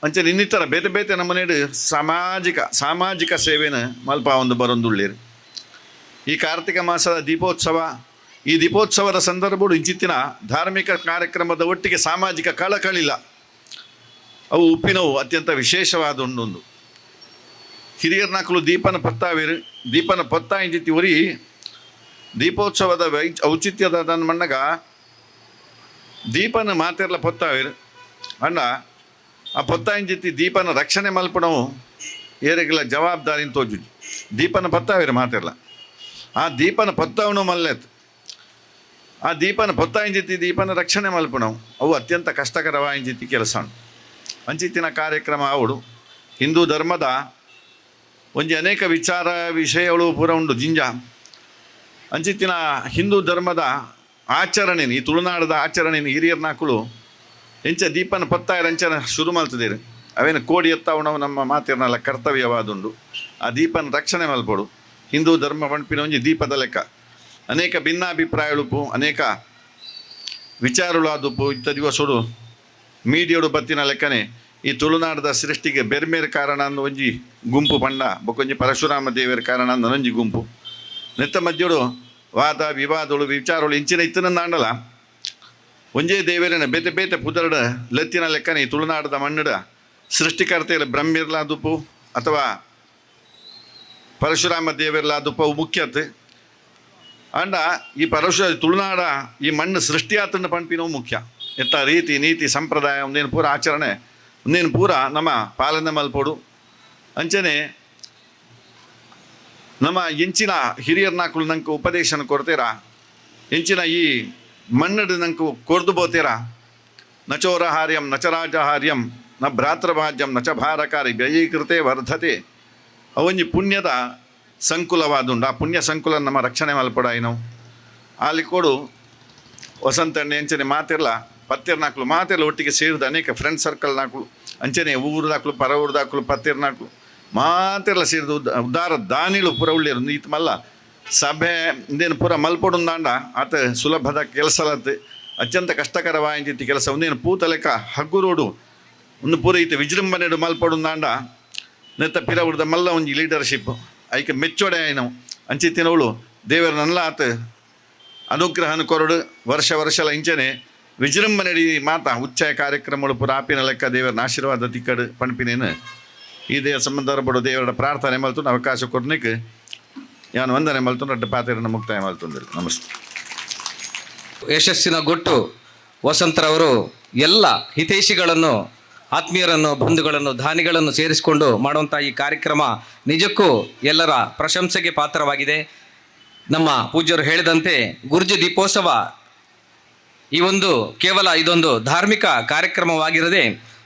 ಅಂಚನೆ ಇನ್ನಿತರ ಬೇತೆ ಬೇತೆ ನಮ್ಮನೇಡು ಸಾಮಾಜಿಕ ಸಾಮಾಜಿಕ ಸೇವೆನ ಮಲ್ಪ ಒಂದು ಬರೊಂದುಳ್ಳೇರು. ಈ ಕಾರ್ತಿಕ ಮಾಸದ ದೀಪೋತ್ಸವ, ಈ ದೀಪೋತ್ಸವದ ಸಂದರ್ಭಡು ಇಂಚಿತ್ತಿನ ಧಾರ್ಮಿಕ ಕಾರ್ಯಕ್ರಮದ ಒಟ್ಟಿಗೆ ಸಾಮಾಜಿಕ ಕಳಕಳಿಲ್ಲ ಅವು ಉಪ್ಪಿನವು ಅತ್ಯಂತ ವಿಶೇಷವಾದ ಒಂದೊಂದು. ಹಿರಿಯರ್ನಾಕಲು ದೀಪನ ಪತ್ತಾವಿರು ದೀಪನ ಪತ್ತ ಇಂಚಿತ್ತಿ ಉರಿ ದೀಪೋತ್ಸವದ ಔಚಿತ್ಯದ ನನ್ನ ಮಣ್ಣಗ ದೀಪನ ಮಾತೆರ್ಲ ಪೊತ್ತಾವಿರು ಅಣ್ಣ ಆ ಪೊತ್ತ ಇಂಚಿತ್ತಿ ದೀಪನ ರಕ್ಷಣೆ ಮಲ್ಪಣವು ಏರಿಗೆಲ್ಲ ಜವಾಬ್ದಾರಿ ತೋಜು ದೀಪನ ಪತ್ತಾವಿರು ಮಾತೆರ್ಲ ಆ ದೀಪನ ಪತ್ತವನು ಮಲ್ಲೆತ್ ಆ ದೀಪನ ಪೊತ್ತ ಇಂಚಿತ್ತಿ ದೀಪನ ರಕ್ಷಣೆ ಮಲ್ಪಣವು ಅವು ಅತ್ಯಂತ ಕಷ್ಟಕರವಾಯಿಂಚಿತ್ತಿ ಕೆಲಸ. ಅಂಚಿತ್ತಿನ ಕಾರ್ಯಕ್ರಮ ಅವಡು ಹಿಂದೂ ಧರ್ಮದ ಒಂಜಿ ಅನೇಕ ವಿಚಾರ ವಿಷಯಗಳು ಪೂರ ಉಂಡು ಜಿಂಜ ಅಂಚಿತ್ತಿನ ಹಿಂದೂ ಧರ್ಮದ ಆಚರಣೆನ, ಈ ತುಳುನಾಡದ ಆಚರಣೆನ ಹಿರಿಯರ್ನಾಕುಲು ಎಂಚ ದೀಪನ ಪತ್ತಾಯರ ಅಂಚನ ಶುರು ಮಲ್ತದೇರು. ಅವೇನು ಕೋಡಿ ಎತ್ತಾವಣವು ನಮ್ಮ ಮಾತಿರ್ನಲ್ಲ ಕರ್ತವ್ಯವಾದುಂಡು. ಆ ದೀಪನ ರಕ್ಷಣೆ ಮಲ್ಪೊಡು. ಹಿಂದೂ ಧರ್ಮ ಪಣ್ಪಿನ ಒಂಜಿ ದೀಪದ ಲೆಕ್ಕ ಅನೇಕ ಭಿನ್ನಾಭಿಪ್ರಾಯಳುಪು, ಅನೇಕ ವಿಚಾರಗಳು ಆದುಪ್ಪು. ಇತ್ತ ದಿವಸೋಡು ಮೀಡಿಯೋಡು ಬತ್ತಿನ ಲೆಕ್ಕನೆ ಈ ತುಳುನಾಡದ ಸೃಷ್ಟಿಗೆ ಬೆರ್ಮೇರ್ ಕಾರಣ ಅಂದು ಒಂಜಿ ಗುಂಪು ಪಂಡ, ಬೊಕೊಂಜಿ ಪರಶುರಾಮ ದೇವರ ಕಾರಣ ಅಂದ ಒಂಜಿ ಗುಂಪು. ನೆತ್ತ ಮಧ್ಯೋಡು ವಾದ ವಿವಾದಗಳು ವಿಚಾರಗಳು ಇಂಚಿನ ಇತ್ತನಂದಾಂಡಲ ಒಂಜೇ ದೇವರನ ಬೇತೆ ಬೇತೆ ಪುದರ್ಡ ಲೆತ್ತಿನ ಲೆಕ್ಕನೆ ಈ ತುಳುನಾಡದ ಮಣ್ಣಡ ಸೃಷ್ಟಿಕರ್ತೆಯ ಬ್ರಹ್ಮಿರ್ಲಾದುಪ್ಪು ಅಥವಾ ಪರಶುರಾಮ ದೇವರ್ಲಾದುಪ್ಪು ಅವು ಮುಖ್ಯತೆ. ಅಂಡ ಈ ತುಳುನಾಡ ಈ ಮಣ್ಣು ಸೃಷ್ಟಿಯಾತನ ಪಂಪಿನವು ಮುಖ್ಯ. ಎತ್ತ ರೀತಿ ನೀತಿ ಸಂಪ್ರದಾಯ ಒಂದೇನು ಪೂರ ಆಚರಣೆ ಒಂದೇನು ಪೂರ ನಮ್ಮ ಪಾಲನೆ ಮಲ್ಪೊಡು. ಅಂಚನೆ ನಮ್ಮ ಎಂಚಿನ ಹಿರಿಯರ್ನಾಕುಲು ನಂಗೆ ಉಪದೇಶನ ಕೊಡ್ತೀರಾ, ಎಂಚಿನ ಈ ಮಣ್ಣಡು ನಂಗೆ ಕೊರ್ದು ಬೋತೀರಾ. ನಚೋರಹಾರ್ಯಂ ನಚರಾಜಹಾರ್ಯಂ ನ ಭ್ರಾತೃಭಾಜ್ಯಂ ನಚ ಭಾರಕಾರಿ ವ್ಯಯೀಕೃತೆ ವರ್ಧತೆ. ಅವೊಂಜಿ ಪುಣ್ಯದ ಸಂಕುಲವಾದುಂಡು. ಆ ಪುಣ್ಯ ಸಂಕುಲ ನಮ್ಮ ರಕ್ಷಣೆ ಮಲ್ಪೊಡಾಯಿನವು. ಆಲಿಕೋಡು ವಸಂತಣ್ಣೆ ಅಂಚನೆ ಮಾತಿರ್ಲ ಪತ್ತಿರ್ನಾಕ್ಲು ಮಾತಿರ್ಲ ಒಟ್ಟಿಗೆ ಸೇರಿದ ಅನೇಕ ಫ್ರೆಂಡ್ ಸರ್ಕಲ್ ನಾಕ್ಲು ಅಂಚನೆ ಊರುದಾಕ್ಲು ಪರ ಊರುದಾಕ್ಲು ಪತ್ತಿರ್ನಾಕ್ಲು ಮಾತಿರ್ಲ ಸೇರಿದ ಉದಾರ ದಾನಿಲು ಪೂರ ಉಳ್ಳೇರು. ಈತ ಮಲ್ಲ ಸಭೆ ಇಂದೇನು ಪೂರ ಮಲ್ಪೊಡುಂದಾಂಡ ಆತ ಸುಲಭದ ಕೆಲಸಲತ್ತೆ, ಅತ್ಯಂತ ಕಷ್ಟಕರವಾಯಿಂಚಿತ್ತಿ ಕೆಲಸ. ಒಂದೇನು ಪೂತ ಲೆಕ್ಕ ಹಗ್ಗುರೋಡು ಒಂದು ಪೂರ ಈತ ವಿಜೃಂಭಣೆಡು ಮಲ್ಪೊಡುಂದಾಂಡ ನೆತ್ತ ಪಿರ ಉಡ್ದ ಮಲ್ಲ ಒಂಜಿ ಲೀಡರ್ಶಿಪ್ ಐಕೆ ಮೆಚ್ಚೋಡೆ ಆಯ್ನವು. ಅಂಚಿತ್ತಿನವಳು ದೇವರ ನಲ್ಲ ಆತ ಅನುಗ್ರಹನ ಕೊರಡು ವರ್ಷ ವರ್ಷಲ ಇಂಚನೆ ವಿಜೃಂಭಣೆಡಿ ಮಾತಾ ಉಚ್ಚಯ ಕಾರ್ಯಕ್ರಮಗಳು ಪೂರ ಆಪಿನ ಲೆಕ್ಕ ದೇವರನ ಆಶೀರ್ವಾದ ತಿಕ್ಕಡು ಪಣ್ಪಿನೇನು ಈ ದೇವ ಸಂಬಂಧ ದೇವರ ಪ್ರಾರ್ಥನೆ ಮಲ್ತು ಅವಕಾಶ ಕೊರ್ನಿಕ್ ಯಾನು ವಂದನೆ ಮಲ್ತು ರಡ್ಡ ಪಾತ್ರೆಯನ್ನು ಮುಕ್ತಾಯ ಮಲ್ತುಂದಿಲ್ಲ. ನಮಸ್ತೆ. ಯಶಸ್ಸಿನ ಗುಟ್ಟು ವಸಂತರವರು ಎಲ್ಲ ಹಿತೈಷಿಗಳನ್ನು, ಆತ್ಮೀಯರನ್ನು, ಬಂಧುಗಳನ್ನು, ದಾನಿಗಳನ್ನು ಸೇರಿಸಿಕೊಂಡು ಮಾಡುವಂಥ ಈ ಕಾರ್ಯಕ್ರಮ ನಿಜಕ್ಕೂ ಎಲ್ಲರ ಪ್ರಶಂಸೆಗೆ ಪಾತ್ರವಾಗಿದೆ. ನಮ್ಮ ಪೂಜ್ಯರು ಹೇಳಿದಂತೆ ಗುರುಜಿ ದೀಪೋತ್ಸವ ಈ ಒಂದು ಕೇವಲ ಇದೊಂದು ಧಾರ್ಮಿಕ ಕಾರ್ಯಕ್ರಮವಾಗಿರದೆ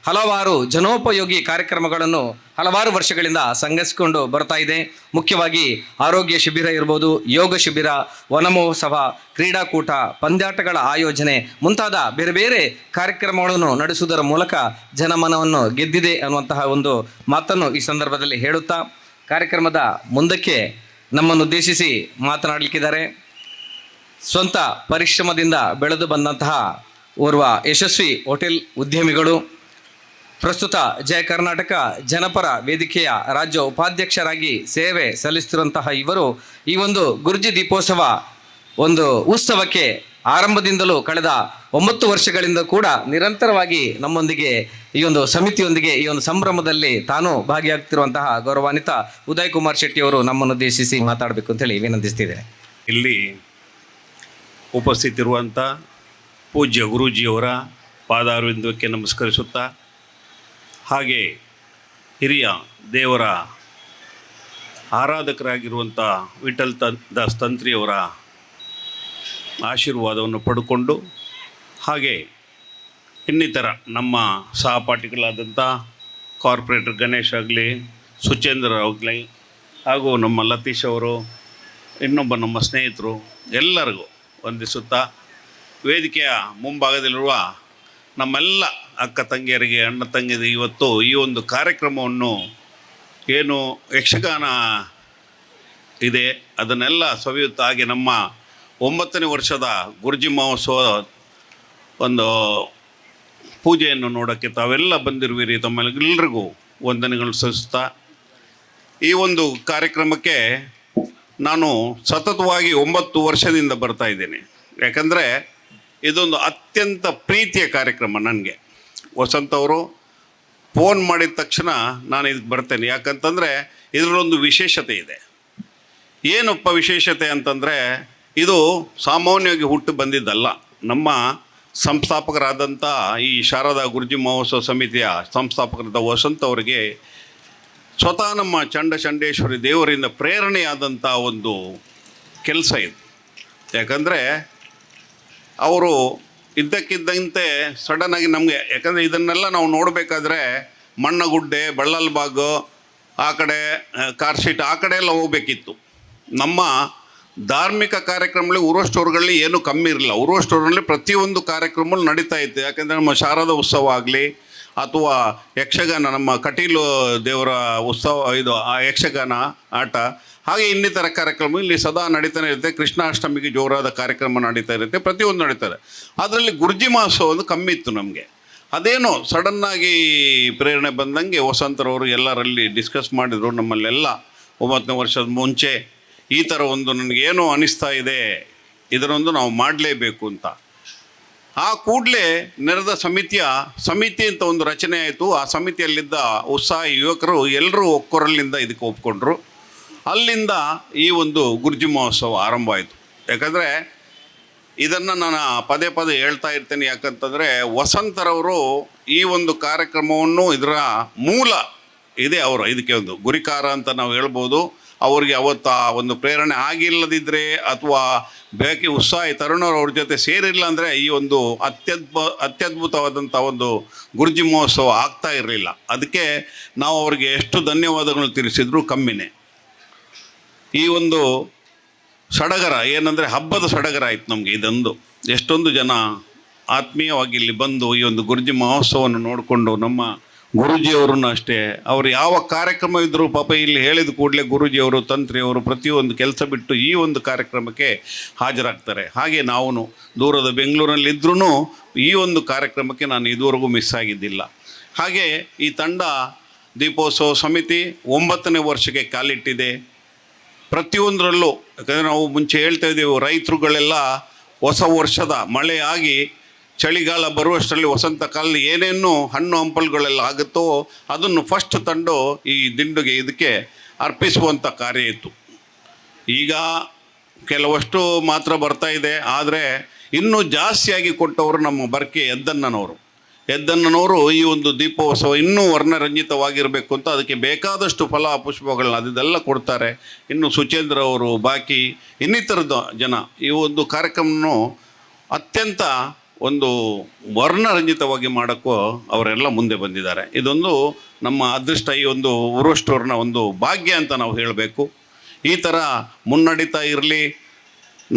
ಹಲವಾರು ಜನೋಪಯೋಗಿ ಕಾರ್ಯಕ್ರಮಗಳನ್ನು ಹಲವಾರು ವರ್ಷಗಳಿಂದ ಸಂಘಟಿಸಿಕೊಂಡು ಬರ್ತಾ ಇದೆ. ಮುಖ್ಯವಾಗಿ ಆರೋಗ್ಯ ಶಿಬಿರ ಇರ್ಬೋದು, ಯೋಗ ಶಿಬಿರ, ವನಮಹೋತ್ಸವ, ಕ್ರೀಡಾಕೂಟ, ಪಂದ್ಯಾಟಗಳ ಆಯೋಜನೆ ಮುಂತಾದ ಬೇರೆ ಬೇರೆ ಕಾರ್ಯಕ್ರಮಗಳನ್ನು ನಡೆಸುವುದರ ಮೂಲಕ ಜನಮನವನ್ನು ಗೆದ್ದಿದೆ ಅನ್ನುವಂತಹ ಒಂದು ಮಾತನ್ನು ಈ ಸಂದರ್ಭದಲ್ಲಿ ಹೇಳುತ್ತಾ ಕಾರ್ಯಕ್ರಮದ ಮುಂದಕ್ಕೆ ನಮ್ಮನ್ನುದ್ದೇಶಿಸಿ ಮಾತನಾಡಲಿಕ್ಕಿದ್ದಾರೆ ಸ್ವಂತ ಪರಿಶ್ರಮದಿಂದ ಬೆಳೆದು ಬಂದಂತಹ ಓರ್ವ ಯಶಸ್ವಿ ಹೋಟೆಲ್ ಉದ್ಯಮಿಗಳು, ಪ್ರಸ್ತುತ ಜಯ ಕರ್ನಾಟಕ ಜನಪರ ವೇದಿಕೆಯ ರಾಜ್ಯ ಉಪಾಧ್ಯಕ್ಷರಾಗಿ ಸೇವೆ ಸಲ್ಲಿಸುತ್ತಿರುವಂತಹ ಇವರು ಈ ಒಂದು ಗುರುಜಿ ದೀಪೋತ್ಸವ ಒಂದು ಉತ್ಸವಕ್ಕೆ ಆರಂಭದಿಂದಲೂ ಕಳೆದ 9 ವರ್ಷಗಳಿಂದ ಕೂಡ ನಿರಂತರವಾಗಿ ನಮ್ಮೊಂದಿಗೆ ಈ ಒಂದು ಸಮಿತಿಯೊಂದಿಗೆ ಈ ಒಂದು ಸಂಭ್ರಮದಲ್ಲಿ ತಾನು ಭಾಗಿಯಾಗ್ತಿರುವಂತಹ ಗೌರವಾನ್ವಿತ ಉದಯ್ ಕುಮಾರ್ ಶೆಟ್ಟಿಯವರು ನಮ್ಮನ್ನು ಉದ್ದೇಶಿಸಿ ಮಾತಾಡಬೇಕು ಅಂತ ಹೇಳಿ ವಿನಂತಿಸ್ತಿದ್ದೇನೆ. ಇಲ್ಲಿ ಉಪಸ್ಥಿತಿರುವಂಥ ಪೂಜ್ಯ ಗುರೂಜಿಯವರ ಪಾದಾರವಿಂದಕ್ಕೆ ನಮಸ್ಕರಿಸುತ್ತಾ, ಹಾಗೆ ಹಿರಿಯ ದೇವರ ಆರಾಧಕರಾಗಿರುವಂಥ ವಿಠಲ್ ದಾಸ್ ತಂತ್ರಿಯವರ ಆಶೀರ್ವಾದವನ್ನು ಪಡ್ಕೊಂಡು, ಹಾಗೆ ಇನ್ನಿತರ ನಮ್ಮ ಸಹಪಾಠಿಗಳಾದಂಥ ಕಾರ್ಪೊರೇಟರ್ ಗಣೇಶ್ ಆಗಲಿ, ಸುಚೇಂದ್ರ ಆಗಲಿ, ಹಾಗೂ ನಮ್ಮ ಲತೀಶ್ ಅವರು, ಇನ್ನೊಬ್ಬ ನಮ್ಮ ಸ್ನೇಹಿತರು, ಎಲ್ಲರಿಗೂ ವಂದಿಸುತ್ತಾ, ವೇದಿಕೆಯ ಮುಂಭಾಗದಲ್ಲಿರುವ ನಮ್ಮೆಲ್ಲ ಅಕ್ಕ ತಂಗಿಯರಿಗೆ, ಅಣ್ಣ ತಂಗಿಯರಿಗೆ ಇವತ್ತು ಈ ಒಂದು ಕಾರ್ಯಕ್ರಮವನ್ನು ಏನು ಯಕ್ಷಗಾನ ಇದೆ ಅದನ್ನೆಲ್ಲ ಸವಿಯುತ್ತಾ, ಹಾಗೆ ನಮ್ಮ 9ನೇ ವರ್ಷದ ಗುರುಜಿ ಮಹೋತ್ಸವ ಒಂದು ಪೂಜೆಯನ್ನು ನೋಡೋಕ್ಕೆ ತಾವೆಲ್ಲ ಬಂದಿರುವಿರಿ. ತಮ್ಮೆಲ್ಲರಿಗೂ ವಂದನೆಗಳು ಸಲ್ಲಿಸುತ್ತಾ, ಈ ಒಂದು ಕಾರ್ಯಕ್ರಮಕ್ಕೆ ನಾನು ಸತತವಾಗಿ 9 ವರ್ಷದಿಂದ ಬರ್ತಾ ಇದ್ದೇನೆ. ಯಾಕಂದರೆ ಇದೊಂದು ಅತ್ಯಂತ ಪ್ರೀತಿಯ ಕಾರ್ಯಕ್ರಮ ನನಗೆ. ವಸಂತ ಅವರು ಫೋನ್ ಮಾಡಿದ ತಕ್ಷಣ ನಾನು ಇದಕ್ಕೆ ಬರ್ತೇನೆ. ಯಾಕಂತಂದರೆ ಇದರಲ್ಲೊಂದು ವಿಶೇಷತೆ ಇದೆ. ಏನಪ್ಪ ವಿಶೇಷತೆ ಅಂತಂದರೆ, ಇದು ಸಾಮಾನ್ಯವಾಗಿ ಹುಟ್ಟು ಬಂದಿದ್ದಲ್ಲ. ನಮ್ಮ ಸಂಸ್ಥಾಪಕರಾದಂಥ ಈ ಶಾರದಾ ಗುರುಜಿ ಮಹೋತ್ಸವ ಸಮಿತಿಯ ಸಂಸ್ಥಾಪಕರಾದ ವಸಂತ ಅವರಿಗೆ ಸ್ವತಃ ನಮ್ಮ ಚಂಡ ಚಂಡೇಶ್ವರಿ ದೇವರಿಂದ ಪ್ರೇರಣೆಯಾದಂಥ ಒಂದು ಕೆಲಸ ಇದು. ಯಾಕಂದರೆ ಅವರು ಇದ್ದಕ್ಕಿದ್ದಂತೆ ಸಡನ್ನಾಗಿ ನಮಗೆ, ಯಾಕಂದರೆ ಇದನ್ನೆಲ್ಲ ನಾವು ನೋಡಬೇಕಾದ್ರೆ ಮಣ್ಣಗುಡ್ಡೆ, ಬಳ್ಳಲ್ಬಾಗು, ಆ ಕಡೆ ಕಾರ್ಶೀಟ್, ಆ ಕಡೆ ಎಲ್ಲ ಹೋಗಬೇಕಿತ್ತು. ನಮ್ಮ ಧಾರ್ಮಿಕ ಕಾರ್ಯಕ್ರಮಗಳು ಉರ್ವ ಸ್ಟೋರ್ಗಳಲ್ಲಿ ಏನೂ ಕಮ್ಮಿ ಇರಲಿಲ್ಲ. ಉರ್ವ ಸ್ಟೋರ್ನಲ್ಲಿ ಪ್ರತಿಯೊಂದು ಕಾರ್ಯಕ್ರಮಗಳು ನಡೀತಾ ಇತ್ತು. ಯಾಕೆಂದರೆ ನಮ್ಮ ಶಾರದಾ ಉತ್ಸವ ಆಗಲಿ ಅಥವಾ ಯಕ್ಷಗಾನ, ನಮ್ಮ ಕಟೀಲು ದೇವರ ಉತ್ಸವ, ಇದು ಆ ಯಕ್ಷಗಾನ ಆಟ, ಹಾಗೆ ಇನ್ನಿತರ ಕಾರ್ಯಕ್ರಮ ಇಲ್ಲಿ ಸದಾ ನಡೀತಾನೆ ಇರುತ್ತೆ. ಕೃಷ್ಣಾಷ್ಟಮಿಗೆ ಜೋರಾದ ಕಾರ್ಯಕ್ರಮ ನಡೀತಾ ಇರುತ್ತೆ, ಪ್ರತಿಯೊಂದು ನಡೀತಾರೆ. ಅದರಲ್ಲಿ ಗುರ್ಜಿ ಮಹೋತ್ಸವ ಒಂದು ಕಮ್ಮಿ ಇತ್ತು ನಮಗೆ. ಅದೇನೋ ಸಡನ್ನಾಗಿ ಪ್ರೇರಣೆ ಬಂದಂಗೆ ವಸಂತರವರು ಎಲ್ಲರಲ್ಲಿ ಡಿಸ್ಕಸ್ ಮಾಡಿದರು. ನಮ್ಮಲ್ಲೆಲ್ಲ 9ನೇ ವರ್ಷದ ಮುಂಚೆ ಈ ಥರ ಒಂದು ನನಗೇನೋ ಅನಿಸ್ತಾ ಇದೆ, ಇದನ್ನೊಂದು ನಾವು ಮಾಡಲೇಬೇಕು ಅಂತ. ಆ ಕೂಡಲೇ ನೆರೆದ ಸಮಿತಿ ಅಂತ ಒಂದು ರಚನೆ ಆಯಿತು. ಆ ಸಮಿತಿಯಲ್ಲಿದ್ದ ಉತ್ಸಾಹಿ ಯುವಕರು ಎಲ್ಲರೂ ಒಕ್ಕೊರಲಿಂದ ಇದಕ್ಕೆ ಒಪ್ಕೊಂಡ್ರು. ಅಲ್ಲಿಂದ ಈ ಒಂದು ಗುರ್ಜಿ ಮಹೋತ್ಸವ ಆರಂಭ ಆಯಿತು. ಯಾಕಂದರೆ ಇದನ್ನು ನಾನು ಪದೇ ಪದೇ ಹೇಳ್ತಾ ಇರ್ತೇನೆ. ಯಾಕಂತಂದರೆ ವಸಂತರವರು ಈ ಒಂದು ಕಾರ್ಯಕ್ರಮವನ್ನು, ಇದರ ಮೂಲ ಇದೆ ಅವರು, ಇದಕ್ಕೆ ಒಂದು ಗುರಿಕಾರ ಅಂತ ನಾವು ಹೇಳ್ಬೋದು. ಅವರಿಗೆ ಅವತ್ತು ಆ ಒಂದು ಪ್ರೇರಣೆ ಆಗಿಲ್ಲದಿದ್ದರೆ ಅಥವಾ ಬೇಕಿ ಉತ್ಸಾಹಿ ತರುಣರು ಅವ್ರ ಜೊತೆ ಸೇರಿಲ್ಲ ಅಂದರೆ ಈ ಒಂದು ಅತ್ಯದ್ಭುತವಾದಂಥ ಒಂದು ಗುರ್ಜಿ ಮಹೋತ್ಸವ ಆಗ್ತಾ ಇರಲಿಲ್ಲ. ಅದಕ್ಕೆ ನಾವು ಅವರಿಗೆ ಎಷ್ಟು ಧನ್ಯವಾದಗಳು ತಿಳಿಸಿದರೂ ಕಮ್ಮಿನೇ. ಈ ಒಂದು ಸಡಗರ ಏನಂದರೆ ಹಬ್ಬದ ಸಡಗರ ಆಯಿತು ನಮಗೆ ಇದೊಂದು. ಎಷ್ಟೊಂದು ಜನ ಆತ್ಮೀಯವಾಗಿ ಇಲ್ಲಿ ಬಂದು ಈ ಒಂದು ಗುರ್ಜಿ ಮಹೋತ್ಸವವನ್ನು ನೋಡಿಕೊಂಡು, ನಮ್ಮ ಗುರೂಜಿಯವರನ್ನು ಅಷ್ಟೇ, ಅವರು ಯಾವ ಕಾರ್ಯಕ್ರಮ ಇದ್ದರೂ ಪಾಪ ಇಲ್ಲಿ ಹೇಳಿದ ಕೂಡಲೇ ಗುರೂಜಿಯವರು, ತಂತ್ರಿಯವರು ಪ್ರತಿಯೊಂದು ಕೆಲಸ ಬಿಟ್ಟು ಈ ಒಂದು ಕಾರ್ಯಕ್ರಮಕ್ಕೆ ಹಾಜರಾಗ್ತಾರೆ. ಹಾಗೆ ನಾವು ದೂರದ ಬೆಂಗಳೂರಲ್ಲಿದ್ದರೂ ಈ ಒಂದು ಕಾರ್ಯಕ್ರಮಕ್ಕೆ ನಾನು ಇದುವರೆಗೂ ಮಿಸ್ ಆಗಿದ್ದಿಲ್ಲ. ಹಾಗೆ ಈ ತಂಡ ದೀಪೋತ್ಸವ ಸಮಿತಿ 9ನೇ ವರ್ಷಕ್ಕೆ ಕಾಲಿಟ್ಟಿದೆ. ಪ್ರತಿಯೊಂದರಲ್ಲೂ, ಯಾಕಂದರೆ ನಾವು ಮುಂಚೆ ಹೇಳ್ತಾ ಇದ್ದೀವಿ, ರೈತರುಗಳೆಲ್ಲ ಹೊಸ ವರ್ಷದ ಮಳೆಯಾಗಿ ಚಳಿಗಾಲ ಬರುವಷ್ಟರಲ್ಲಿ ವಸಂತ ಕಾಲದಲ್ಲಿ ಏನೇನು ಹಣ್ಣು ಹಂಪಲುಗಳೆಲ್ಲ ಆಗುತ್ತೋ ಅದನ್ನು ಫಸ್ಟ್ ತಂದು ಈ ದಿಂಡುಗೆ ಇದಕ್ಕೆ ಅರ್ಪಿಸುವಂಥ ಕಾರ್ಯ ಇತ್ತು. ಈಗ ಕೆಲವಷ್ಟು ಮಾತ್ರ ಬರ್ತಾ ಇದೆ, ಆದರೆ ಇನ್ನೂ ಜಾಸ್ತಿಯಾಗಿ ಕೊಟ್ಟವರು ನಮ್ಮ ಬರ್ಕೆ ಎದ್ದಣ್ಣನವರು. ಎದ್ದಣ್ಣನವರು ಈ ಒಂದು ದೀಪೋತ್ಸವ ಇನ್ನೂ ವರ್ಣರಂಜಿತವಾಗಿರಬೇಕು ಅಂತ ಅದಕ್ಕೆ ಬೇಕಾದಷ್ಟು ಫಲ ಪುಷ್ಪಗಳನ್ನ ಅದೆಲ್ಲ ಕೊಡ್ತಾರೆ. ಇನ್ನು ಸುಚೇಂದ್ರ ಅವರು, ಬಾಕಿ ಇನ್ನಿತರದ ಜನ ಈ ಒಂದು ಕಾರ್ಯಕ್ರಮವನ್ನು ಅತ್ಯಂತ ಒಂದು ವರ್ಣರಂಜಿತವಾಗಿ ಮಾಡೋಕ್ಕೂ ಅವರೆಲ್ಲ ಮುಂದೆ ಬಂದಿದ್ದಾರೆ. ಇದೊಂದು ನಮ್ಮ ಅದೃಷ್ಟ, ಈ ಒಂದು ಉರ್ವ ಸ್ಟೋರ್ನ ಒಂದು ಭಾಗ್ಯ ಅಂತ ನಾವು ಹೇಳಬೇಕು. ಈ ಥರ ಮುನ್ನಡೀತಾ ಇರಲಿ.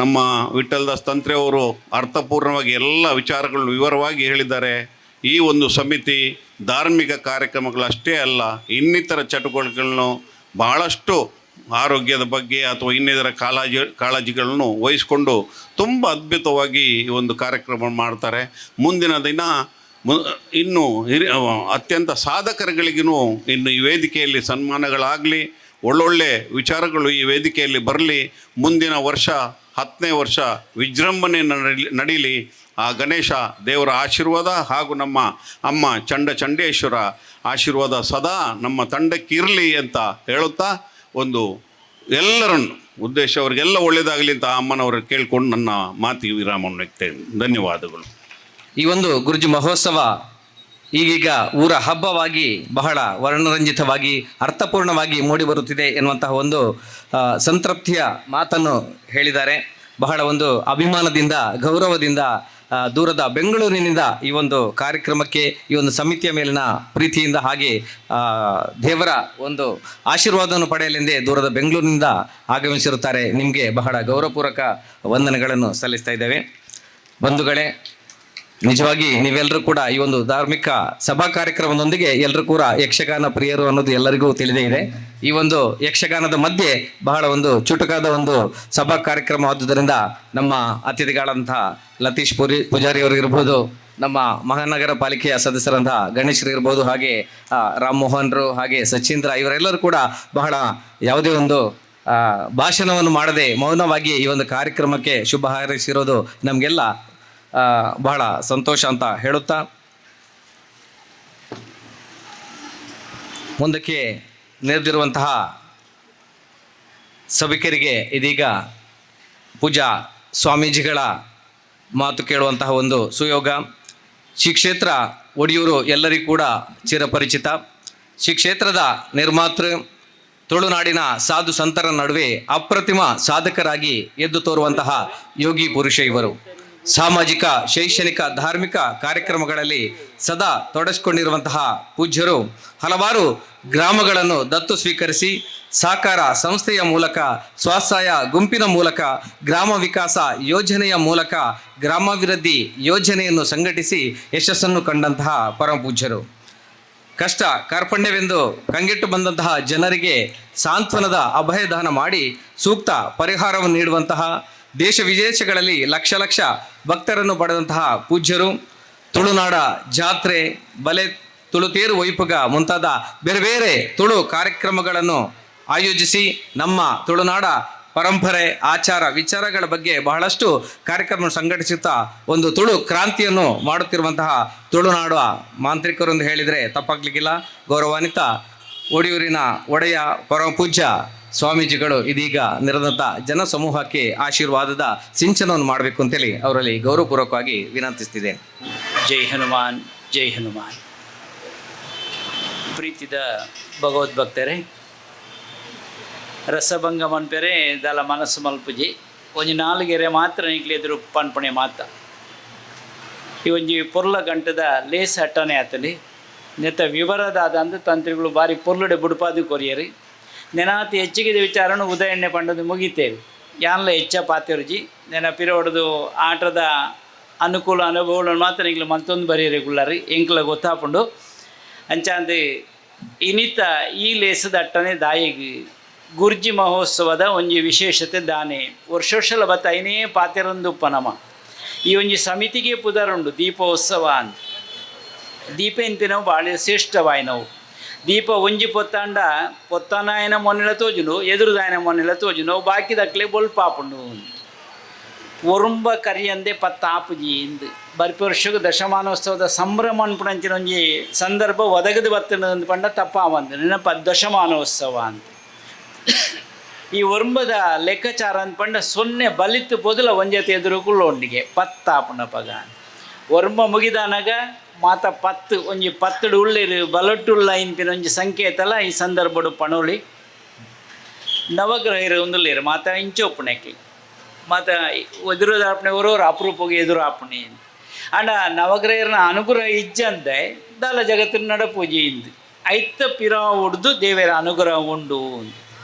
ನಮ್ಮ ವಿಠ್ಠಲ್ದಾಸ್ ತಂತ್ರೆಯವರು ಅರ್ಥಪೂರ್ಣವಾಗಿ ಎಲ್ಲ ವಿಚಾರಗಳನ್ನು ವಿವರವಾಗಿ ಹೇಳಿದ್ದಾರೆ. ಈ ಒಂದು ಸಮಿತಿ ಧಾರ್ಮಿಕ ಕಾರ್ಯಕ್ರಮಗಳಷ್ಟೇ ಅಲ್ಲ, ಇನ್ನಿತರ ಚಟುವಟಿಕೆಗಳನ್ನು ಭಾಳಷ್ಟು ಆರೋಗ್ಯದ ಬಗ್ಗೆ ಅಥವಾ ಇನ್ನಿತರ ಕಾಳಜಿಗಳನ್ನು ವಹಿಸಿಕೊಂಡು ತುಂಬ ಅದ್ಭುತವಾಗಿ ಈ ಒಂದು ಕಾರ್ಯಕ್ರಮ ಮಾಡ್ತಾರೆ. ಮುಂದಿನ ದಿನ ಇನ್ನೂ ಅತ್ಯಂತ ಸಾಧಕರುಗಳಿಗೂ ಇನ್ನು ಈ ವೇದಿಕೆಯಲ್ಲಿ ಸನ್ಮಾನಗಳಾಗಲಿ, ಒಳ್ಳೊಳ್ಳೆ ವಿಚಾರಗಳು ಈ ವೇದಿಕೆಯಲ್ಲಿ ಬರಲಿ. ಮುಂದಿನ ವರ್ಷ 10ನೇ ವರ್ಷ ವಿಜೃಂಭಣೆ ನಡೀಲಿ. ಆ ಗಣೇಶ ದೇವರ ಆಶೀರ್ವಾದ ಹಾಗೂ ನಮ್ಮ ಅಮ್ಮ ಚಂಡ ಚಂಡೇಶ್ವರ ಆಶೀರ್ವಾದ ಸದಾ ನಮ್ಮ ತಂಡಕ್ಕಿರಲಿ ಅಂತ ಹೇಳುತ್ತಾ ಒಂದು ಎಲ್ಲರನ್ನು ಉದ್ದೇಶ ಅವರಿಗೆಲ್ಲ ಒಳ್ಳೆಯದಾಗಲಿ ಅಂತ ಅಮ್ಮನವರು ಕೇಳಿಕೊಂಡು ನನ್ನ ಮಾತಿಗೆ ವಿರಾಮವನ್ನು ಇಡ್ತೇನೆ. ಧನ್ಯವಾದಗಳು. ಈ ಒಂದು ಗುರುಜಿ ಮಹೋತ್ಸವ ಈಗೀಗ ಊರ ಹಬ್ಬವಾಗಿ ಬಹಳ ವರ್ಣರಂಜಿತವಾಗಿ ಅರ್ಥಪೂರ್ಣವಾಗಿ ಮೂಡಿಬರುತ್ತಿದೆ ಎನ್ನುವಂತಹ ಒಂದು ಸಂತೃಪ್ತಿಯ ಮಾತನ್ನು ಹೇಳಿದ್ದಾರೆ. ಬಹಳ ಒಂದು ಅಭಿಮಾನದಿಂದ, ಗೌರವದಿಂದ, ದೂರದ ಬೆಂಗಳೂರಿನಿಂದ ಈ ಒಂದು ಕಾರ್ಯಕ್ರಮಕ್ಕೆ, ಈ ಒಂದು ಸಮಿತಿಯ ಮೇಲಿನ ಪ್ರೀತಿಯಿಂದ, ಹಾಗೆ ದೇವರ ಒಂದು ಆಶೀರ್ವಾದವನ್ನು ಪಡೆಯಲೆಂದೇ ದೂರದ ಬೆಂಗಳೂರಿನಿಂದ ಆಗಮಿಸಿರುತ್ತಾರೆ. ನಿಮಗೆ ಬಹಳ ಗೌರವಪೂರ್ವಕ ವಂದನೆಗಳನ್ನು ಸಲ್ಲಿಸ್ತಾ ಇದ್ದೇವೆ. ಬಂಧುಗಳೇ, ನಿಜವಾಗಿ ನೀವೆಲ್ಲರೂ ಕೂಡ ಈ ಒಂದು ಧಾರ್ಮಿಕ ಸಭಾ ಕಾರ್ಯಕ್ರಮದೊಂದಿಗೆ ಎಲ್ಲರೂ ಕೂಡ ಯಕ್ಷಗಾನ ಪ್ರಿಯರು ಅನ್ನೋದು ಎಲ್ಲರಿಗೂ ತಿಳಿದೇ ಇದೆ. ಈ ಒಂದು ಯಕ್ಷಗಾನದ ಮಧ್ಯೆ ಬಹಳ ಒಂದು ಚುಟುಕಾದ ಒಂದು ಸಭಾ ಕಾರ್ಯಕ್ರಮವಾದುದರಿಂದ ನಮ್ಮ ಅತಿಥಿಗಳಂತಹ ಲತೀಶ್ ಪೂಜಾರಿ ಅವರು ಇರ್ಬೋದು, ನಮ್ಮ ಮಹಾನಗರ ಪಾಲಿಕೆಯ ಸದಸ್ಯರಂತಹ ಗಣೇಶರು ಇರ್ಬೋದು, ಹಾಗೆ ರಾಮ್ ಮೋಹನ್ರು, ಹಾಗೆ ಸಚೀಂದ್ರ, ಇವರೆಲ್ಲರೂ ಕೂಡ ಬಹಳ ಯಾವುದೇ ಒಂದು ಭಾಷಣವನ್ನು ಮಾಡದೆ ಮೌನವಾಗಿ ಈ ಒಂದು ಕಾರ್ಯಕ್ರಮಕ್ಕೆ ಶುಭ ಹಾರೈಸಿರೋದು ನಮಗೆಲ್ಲ ಬಹಳ ಸಂತೋಷ ಅಂತ ಹೇಳುತ್ತಾ, ಮುಂದಕ್ಕೆ ನೆರೆದಿರುವಂತಹ ಸಭಿಕರಿಗೆ ಇದೀಗ ಪೂಜಾ ಸ್ವಾಮೀಜಿಗಳ ಮಾತು ಕೇಳುವಂತಹ ಒಂದು ಸುಯೋಗ. ಶ್ರೀ ಕ್ಷೇತ್ರ ಒಡಿಯೂರು ಎಲ್ಲರಿಗೂ ಕೂಡ ಚಿರಪರಿಚಿತ. ಶ್ರೀ ಕ್ಷೇತ್ರದ ನಿರ್ಮಾತೃ, ತುಳುನಾಡಿನ ಸಾಧು ಸಂತರ ನಡುವೆ ಅಪ್ರತಿಮ ಸಾಧಕರಾಗಿ ಎದ್ದು ತೋರುವಂತಹ ಯೋಗಿ ಪುರುಷ ಇವರು. ಸಾಮಾಜಿಕ, ಶೈಕ್ಷಣಿಕ, ಧಾರ್ಮಿಕ ಕಾರ್ಯಕ್ರಮಗಳಲ್ಲಿ ಸದಾ ತೊಡಗಿಸಿಕೊಂಡಿರುವಂತಹ ಪೂಜ್ಯರು ಹಲವಾರು ಗ್ರಾಮಗಳನ್ನು ದತ್ತು ಸ್ವೀಕರಿಸಿ ಸಹಕಾರ ಸಂಸ್ಥೆಯ ಮೂಲಕ, ಸ್ವಸಹಾಯ ಗುಂಪಿನ ಮೂಲಕ, ಗ್ರಾಮ ವಿಕಾಸ ಯೋಜನೆಯ ಮೂಲಕ ಗ್ರಾಮಾಭಿವೃದ್ಧಿ ಯೋಜನೆಯನ್ನು ಸಂಘಟಿಸಿ ಯಶಸ್ಸನ್ನು ಕಂಡಂತಹ ಪರಮ ಪೂಜ್ಯರು. ಕಷ್ಟ ಕಾರ್ಪಣ್ಯವೆಂದು ಕಂಗೆಟ್ಟು ಬಂದಂತಹ ಜನರಿಗೆ ಸಾಂತ್ವನದ ಅಭಯದಾನ ಮಾಡಿ ಸೂಕ್ತ ಪರಿಹಾರವನ್ನು ನೀಡುವಂತಹ, ದೇಶ ವಿದೇಶಗಳಲ್ಲಿ ಲಕ್ಷ ಲಕ್ಷ ಭಕ್ತರನ್ನು ಪಡೆದಂತಹ ಪೂಜ್ಯರು. ತುಳುನಾಡ ಜಾತ್ರೆ, ಬಲೆ ತುಳುತೇರು ಒಯ್ಪುಗ ಮುಂತಾದ ಬೇರೆ ಬೇರೆ ತುಳು ಕಾರ್ಯಕ್ರಮಗಳನ್ನು ಆಯೋಜಿಸಿ ನಮ್ಮ ತುಳುನಾಡ ಪರಂಪರೆ, ಆಚಾರ ವಿಚಾರಗಳ ಬಗ್ಗೆ ಬಹಳಷ್ಟು ಕಾರ್ಯಕ್ರಮ ಸಂಘಟಿಸುತ್ತಾ ಒಂದು ತುಳು ಕ್ರಾಂತಿಯನ್ನು ಮಾಡುತ್ತಿರುವಂತಹ ತುಳುನಾಡ ಮಾಂತ್ರಿಕರು ಎಂದು ಹೇಳಿದರೆ ತಪ್ಪಾಗ್ಲಿಕ್ಕಿಲ್ಲ. ಗೌರವಾನ್ವಿತ ಒಡಿಯೂರಿನ ಒಡೆಯ ಪರಮ ಪೂಜ್ಯ ಸ್ವಾಮೀಜಿಗಳು ಇದೀಗ ನೆರೆದಂಥ ಜನ ಸಮೂಹಕ್ಕೆ ಆಶೀರ್ವಾದದ ಸಿಂಚನವನ್ನು ಮಾಡಬೇಕು ಅಂತೇಳಿ ಅವರಲ್ಲಿ ಗೌರವಪೂರ್ವಕವಾಗಿ ವಿನಂತಿಸ್ತಿದ್ದೇನೆ. ಜೈ ಹನುಮಾನ್, ಜೈ ಹನುಮಾನ್. ಪ್ರೀತಿದ ಭಗವದ್ಭಕ್ತರೇ, ರಸಭಂಗ ಮನ್ಪೆರೆ ದಲ ಮನಸ್ಸು ಮಲ್ಪುಜಿ ಒಂಜಿ ನಾಲ್ಗೆರೆ ಮಾತ್ರ ನಿಕ್ಲೆ ಎದುರು ಪನ್ಪಣೆ ಮಾತ. ಈ ಒಂಜಿ ಪೊರ್ಲ ಗಂಟದ ಲೇಸ್ ಅಟ್ಟನೆ ಆತಲಿ ನೆತ್ತ ವಿವರದಾದ ಅಂದು ತಂತ್ರಿಗಳು ಬಾರಿ ಪೊರ್ಲುಡೆ ಬುಡುಪಾದು ಕೊರಿಯರಿ. ನೆನಾತಿ ಹೆಚ್ಚಿಗೆ ವಿಚಾರನು ಉದಯಣ್ಣೆ ಪಂಡದು ಮುಗಿತೇವೆ. ಯಾನ್ಲ ಹೆಚ್ಚ ಪಾತಿರುಜಿ ನೆನ ಪಿರೋಡ್ದು ಆಟದ ಅನುಕೂಲ ಅನುಭವಗಳನ್ನು ಮಾತ್ರ ಎಂಕ್ಲ ಮತ್ತೊಂದು ಬರೀರಿ ಗುಳ್ಳಾರಿ ಎಂಕ್ಲ ಗೊತ್ತಾಪುಂಡು. ಅಂಚಾಂದು ಇನಿತ ಈ ಲೇಸದ ಅಟ್ಟನೆ ದಾಯಿಗೆ ಗುರ್ಜಿ ಮಹೋತ್ಸವದ ಒಂಜಿ ವಿಶೇಷತೆ ದಾನೆ ವರ್ಷೊರ್ಷಲ ಬತ್ತ ಐನೇ ಪಾತೆರಂದುಪ್ಪ ನಮ ಈ ಒಂಜಿ ಸಮಿತಿಗೆ ಪುದರುಂಡು ದೀಪೋತ್ಸವ ಅಂತ. ದೀಪ ಎಂತಿನವು ಭಾಳ ಶ್ರೇಷ್ಠವಾಯಿನವು. ದೀಪ ಒಂಜಿ ಪೊತ್ತಾಂಡ ಪೊತ್ತನಾಯನ ಮೊನ್ನೆಲ ತೋಜುನು, ಎದುರುದಾಯನ ಮೊನ್ನೆಲ ತೋಜುನು, ಅವು ಬಾಕಿದಕ್ಲೆ ಬೊಲ್ಪಾಪುಂಡು. ಒರುಂಬ ಕರಿಯಂದೆ ಪತ್ತಾಪುಜಿ ಇಂದು ಬರ್ಪಿ ವರ್ಷಕ್ಕೆ ದಶಮಾನೋತ್ಸವದ ಸಂಭ್ರಮ ಅನ್ಪುಣಂಚಿನ ಒಂಜಿ ಸಂದರ್ಭ ಒದಗದು ಬತ್ತಂದು ಪಂಡ ತಪ್ಪಾವಂದು ನೆನಪ ದಶಮಾನೋತ್ಸವ ಅಂತ. ಈ ಒರುಂಬದ ಲೆಕ್ಕಾಚಾರ ಅಂದ್ಪಂಡ ಸೊನ್ನೆ ಬಲಿತ್ತು ಪೊದಲ ಒಂಜತೆ ಎದುರು ಕುಳ್ಳೊಂಡಿಗೆ ಪತ್ತಾಪುಣ ಪಗ ಒರುಂಬ ಮುಗಿದಾನಾಗ ಮಾತ ಪತ್ತು ಒಂಜಿ ಪತ್ತಡು ಉಳ್ಳಿರು ಬಲಟ್ಟುಳ್ಳ ಇನ್ಪಿನ ಒಂಜಿ ಸಂಕೇತಲ ಈ ಸಂದರ್ಭಡು ಪಣೋಳಿ. ನವಗ್ರಹ ಇರು ಒಂದುಲ್ಲೇರು ಮಾತ ಇಂಚೋಪುಣೆಕ್ಕೆ ಮಾತ ಎದುರು ಒರೋರು ಅಪರೂಪಗೆ ಎದುರು ಆಪುಣೆ ಅಂಡ ನವಗ್ರಹನ ಅನುಗ್ರಹ ಇಜ್ಜಂದೆ ದಾಲ ಜಗತ್ತಿನ ನಡಪೂಜೆ ಇಂದು ಐತ ಪಿರ ಉಡ್ದು ದೇವರ ಅನುಗ್ರಹ ಉಂಡು.